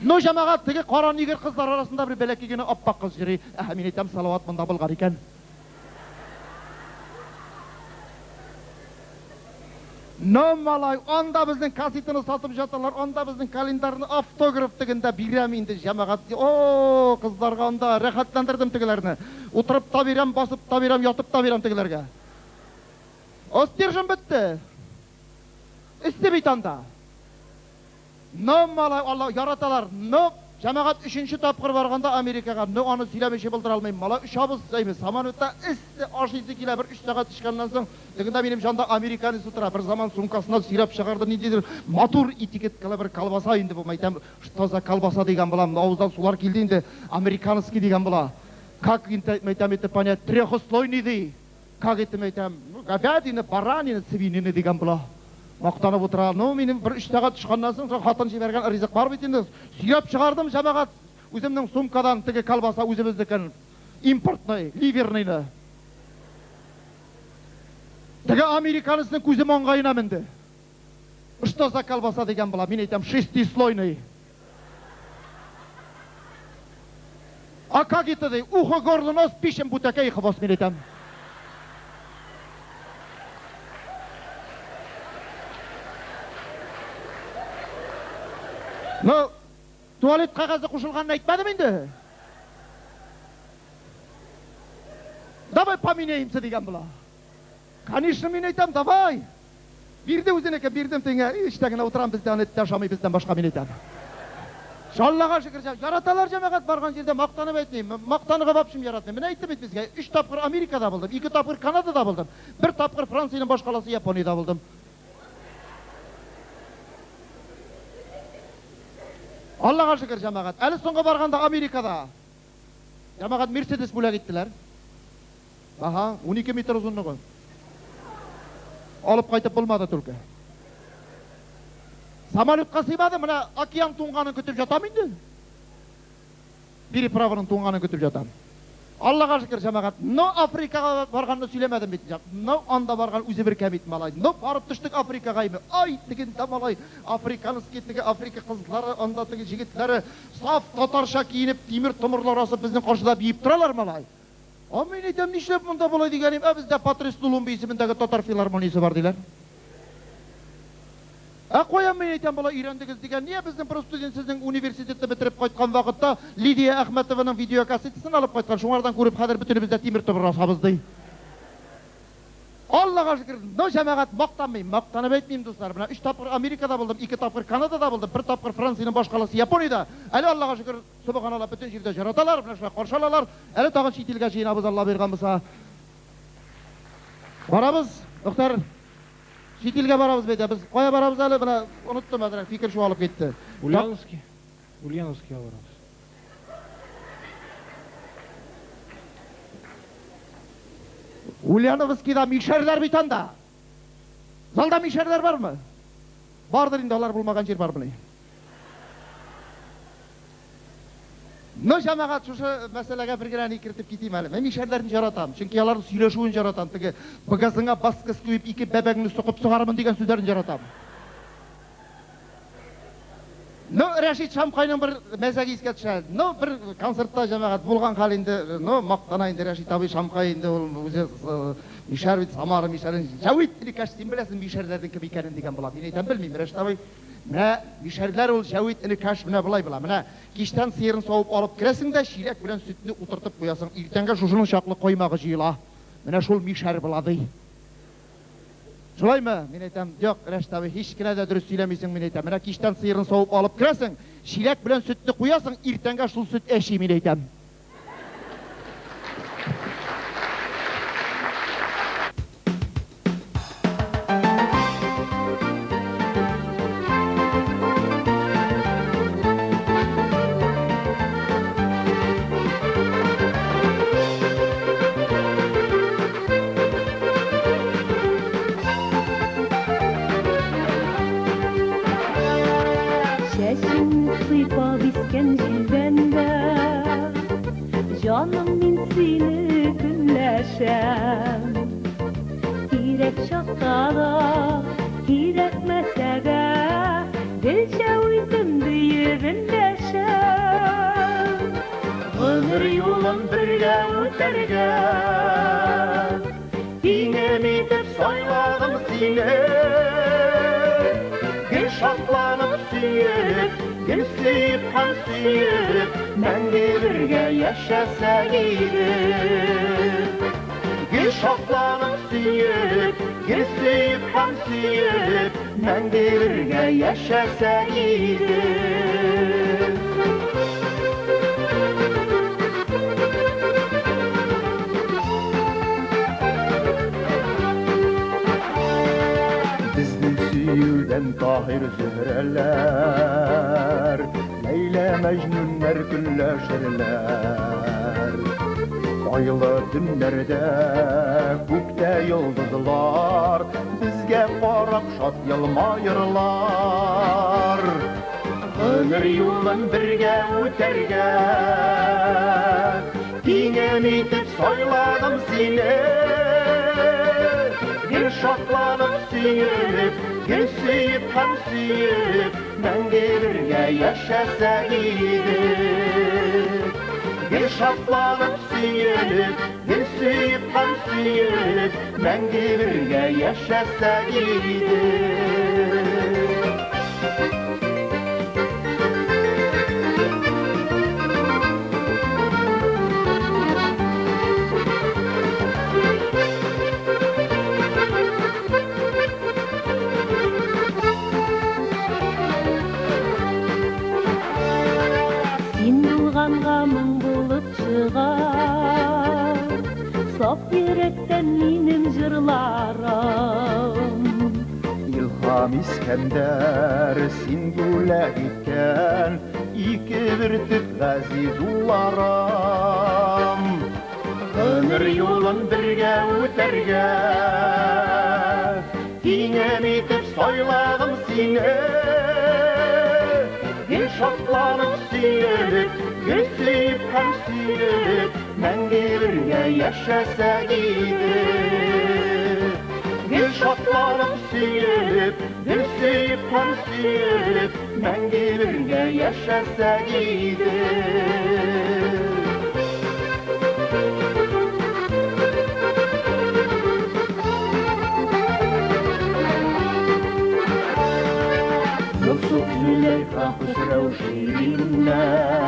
Ну, җәмәгать, теге кара негр кызлар арасында бер бәләкәй генә ап-ак кыз йөри. Әһә, мин әйтәм, Салават монда булган икән. Ну, малай, анда безнең кассетаны сатып жаталар, анда безнең календарьны автограф тегендә бирәм инде, җәмәгать. О, кызларга анда рәхәтләндердем тегеләрне. Утырып та бирәм, басып та бирәм, ятып та бирәм тегеләргә. О, стержень бетте. Эссе бит анда. Но, малай, Алла, яраталар. Но, җәмәгать, өченче тапкыр барганда Америкага, но аны сөйләмичә булдыра алмыйм. Малай, очабыз, әйме, самолетта эссе, ашыйсы килә, бер өч сәгать очканнан соң, тегендә минем җанда американец утыра, бер заман сумкасыннан сөйрәп чыгарды ниндидер матур этикеткалы бер колбаса инде бу, мәйтәм, что за колбаса дигән булам, авыздан сулар килде инде, американский дигән була. Как, мәйтәм, это понять, трехслойный ди. Как это, мәйтәм, ну, говядина, баранина, свинина дигән була. Мактанып утыра. Ну, минем бер өч сәгать очканнан соң, хатын җибәргән ризык бар бит инде. Сөйрәп чыгардым, җәмәгать, үземнең сумкадан теге колбаса үзебезнекен, импортный, ливерныйны. Теге американецның күзе маңгаена менде. Что за колбаса дигән була. Мин әйтәм, шестислойный. А как это ди? Ухо, горло, нос, пищем, бутака и хвост, мин әйтәм. Ну, туалет кәгазе кушылганын әйтмәдем инде. Давай поменяемся дигән була. Конечно, мин әйтәм, давай. Бирде үзенеке, бирдем тиңә. Эчтә генә утырам, бездә аны эт тә ашамый, бездән башка, мин әйтәм. Аллага шөкер, яраталар җәмәгать барган җирдә, мактанып әйтмим. Мактанырга вообщем яратмыйм. Менә әйттем бит безгә, өч тапкыр Америкада булдым, ике тапкыр Канадада булдым, бер тапкыр Франциянең башкаласы Япониядә булдым. Аллага шөкер, җәмәгать. Әле соңгы барганда Америкада җәмәгать Мерседес бүләк иттеләр. Аһа, 12 метр озынлыгы. Алып кайтып булмады только. Самолетка сыймады, менә океан туңганын көтеп жатам инде. Переправаның туңганын көтеп жатам. Аллага шөкер, җәмәгать. Но Африкага барганны сөйләмәдем бит. Но анда барган үзе бер кәмит малай. Но барып төштек Африкага име. Ай, тегендә малай, африканский теге Африка кызлары, анда теге җегетләре саф татарча киенеп, тимер-томырлар асып безнең каршыда биеп торалар малай. Ә мин әйтәм, нишләп монда болай дигәнем, ә бездә Патрис Лулумби исемендәге татар филармониясе бар, диләр. Ә каян мин әйтәм болай өйрәндегез дигән, нигә безнең бер студент сезнең университетны бетереп кайткан вакытта Лидия Әхмәтованың видеокассетасын алып кайткан, шуңардан күреп хәзер бөтенебез дә тимер томыр асабыз, ди. Аллага шөкер, но җәмәгать мактанмыйм, мактанып әйтмим, дуслар, менә өч тапкыр Америкада булдым, ике тапкыр Канадада булдым, бер тапкыр Франциянең башкаласы Япониядә. Әле Аллага шөкер, сөбханалла, бөтен җирдә җораталар, менә шулай каршы алалар. Әле тагын чит илгә җыенабыз, Алла боерган булса. Барабыз, Мөхтәр. Чит илгә барабыз бит, ә без кая барабыз әле, менә оныттым әзрәк, фикер чуалып китте. Ульяновский. Ульяновскига барабыз. Ульяновскида мишәрләр бит анда. Залда мишәрләр бармы? Бардыр инде, алар булмаган җир бармыни? Ну, җәмәгать, шушы мәсьәләгә бер генә ни кертеп китим әле. Мин мишәрләрне яратам, чөнки аларның сөйләшүен яратам. Теге бгазыңа баскыс куеп ике бәбәңне сокып чыгарырмын дигән сүзләрен яратам. Ну, Рәшит Шамкайның бер мәзәге искә төшә. Ну, бер концертта җәмәгать булган хәл инде, ну, мактана инде Рәшит абый Шамкай инде ул үзе мишәр бит, Самара мишәрен. Җәвит, энекәш, син беләсең мишәрләрнең кем икәнен дигән була. Мин әйтәм, белмим, Рәшит абый. Менә мишәрләр ул Җәвит энекәш менә болай була. Менә кичтән сыерын савып алып керәсең дә, чиләк белән сөтне утыртып куясың. Иртәнгә шушының чаклы каймагы җыела. Менә шул мишәр була, ди. Шулаймы? Мин әйтәм, юк, Рәшит абый, һич кенә дә дөрес сөйләмисең, мин әйтәм. Менә кичтән сыерын савып алып керәсең, чиләк белән сөтне куясың, иртәнгә шул сөт әчи, мин әйтәм. Чәчеңне сыйпап искән җилдән дә, Җаным, мин сине көнләшәм. Кирәк чакта да, кирәкмәсә дә, Гел җәвитем диеп эндәшәм. Гомер юлын бергә үтәргә Тиңем итеп сайладым сине. Гел шатланып сөенеп, гел сөеп һәм сөенеп, Мәңге бергә яшәсәк иде. Гел шатланып сөенеп, гел сөеп һәм сөенеп, Мәңге бергә яшәсәк иде. Безнең сөюдән Таһир Зөһрәләр, Ләйлә Мәҗнүннәр көнләшерләр. Айлы төннәрдә күктә йолдызлар Безгә карап шат елмаерлар. Гомер юлын бергә үтәргә Тиңем итеп сайладым сине. Гел шатланып сөенеп, гел сөеп һәм сөенеп, Мәңге бергә яшәсәк иде. Гел шатланып сөенеп, гел сөеп һәм сөенеп, Мәңге бергә яшәсәк иде. Син булганга моң булып чыга Саф йөрәктән минем җырларым. Илһам Искәндәр, син бүләк иткән ике бөртек газиз улларым. Гомер юлын бергә үтәргә Тиңем итеп сайладым сине. Гел шатланып сөенеп, гел сөеп һәм сөенеп, Мәңге бергә яшәсәк иде. Гел шатланып сөенеп, гел сөеп һәм сөенеп, Мәңге бергә яшәсәк иде. Зөләйха, Хөсрәү, Шириннәр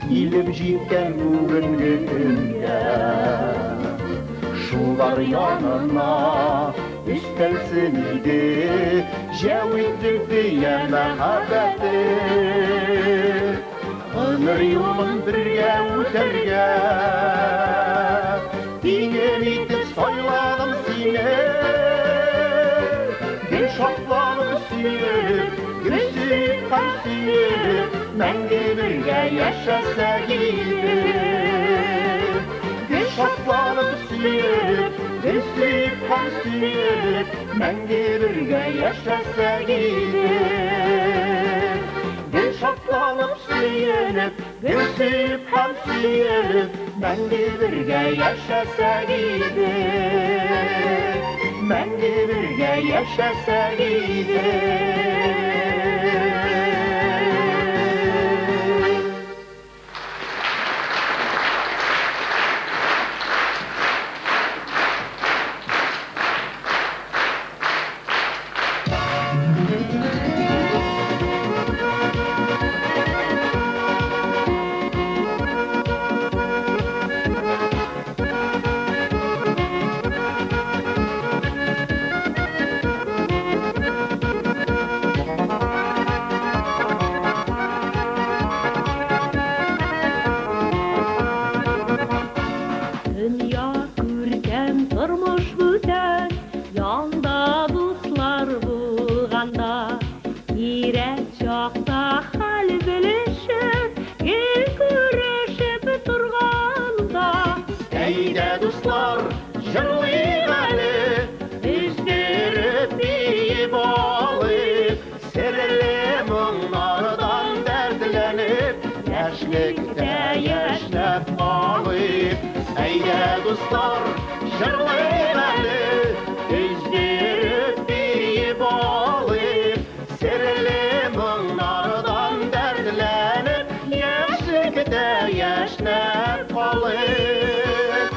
килеп җиткән бүгенге көнгә. Шулар янына өстәлсен иде Җәвит Зөлфия мәхәббәте. Гомер юлын бергә үтәргә Тиңем итеп сайладым сине. Гел шатланып сөелеп, гел сөеп һәм сөелеп, Мәңге бергә яшәсәк иде. Гел шатланып сөелеп, гел сөеп һәм сөелеп, Мәңге бергә яшәсәк иде. Гел шатланып сөелеп, гел сөеп һәм сөелеп, Мәңге бергә яшәсәк иде. Мәңге бергә яшәсәк иде. Дөнья күркәм, тормыш бүтән, янда дуслар булганда. Кирәк чакта хәл белешеп, гел күрешеп торганда. Әйдә, дуслар, җырлыйк әле, өздереп биеп алыйк, серле моңнардан дәртләнеп, яшьлектә яшьнәп калыйк. Әйдә, дуслар, җырлыйк әле, өздереп биеп алыйк, серле моңнардан дәртләнеп, яшьлектә яшьнәп калыйк.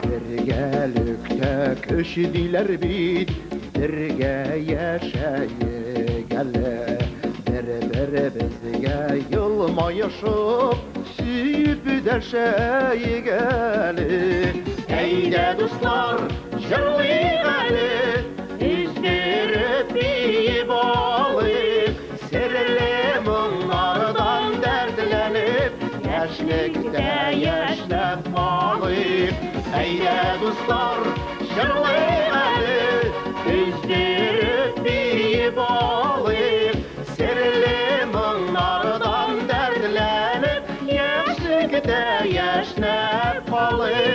Бергәлектә көч диләр бит, бергә яшәйек әле. Бер-беребезгә елмаешып, сөеп дәшәйек әле. Әйдә, дуслар, җырлыйк әле, өздереп биеп алыйк, серле моңнардан дәртләнеп, яшьлектә яшьнәп калыйк. Әйдә, дуслар, җырлыйк әле, өздереп биеп алыйк, серле моңнардан дәртләнеп, яшьлектә яшьнәп калыйк.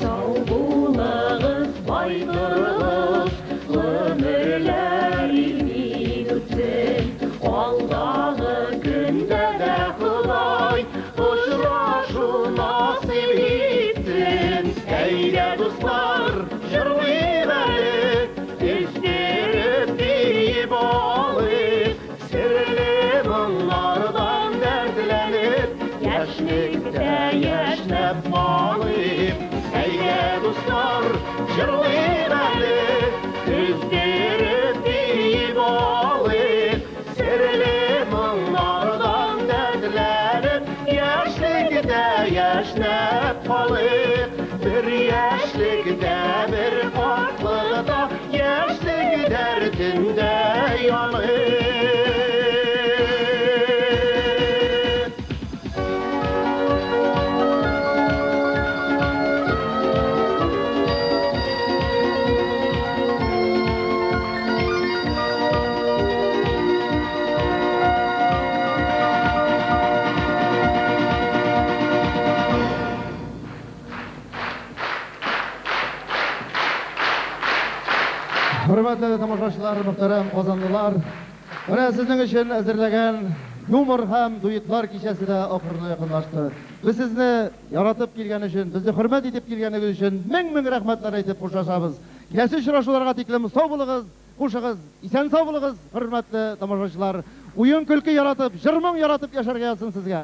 Сау булыгыз, бай торыгыз, гомерләр имин үтсен. Алдагы көндә дә Ходай очрашу насыйп итсен. Әйдә, дуслар, җырлыйк әле, өздереп биеп алыйк, серле моңнардан дәртләнеп, яшьлектә яшьнәп калыйк. Әйдә, дуслар, җырлыйк әле, өздереп биеп алыйк, серле моңнардан дәртләнеп, яшьлектә яшьнәп калыйк. Бер яшьлектә, бер картлыкта, яшьлек дәртендә яныйк. Хөрмәтле тамашачылар, мөхтәрәм казанлылар, менә сезнең өчен әзерләгән юмор һәм дуэтлар кичәсе дә ахырына якынлашты. Без сезне яратып килгән өчен, безне хөрмәт итеп килгәнегез өчен мең-мең рәхмәтләр әйтеп хушлашабыз. Киләсе очрашуларга тиклем сау булыгыз, хушыгыз, исән-сау булыгыз, хөрмәтле тамашачылар. Уен-көлке яратып, җыр-моң яратып яшәргә язсын сезгә.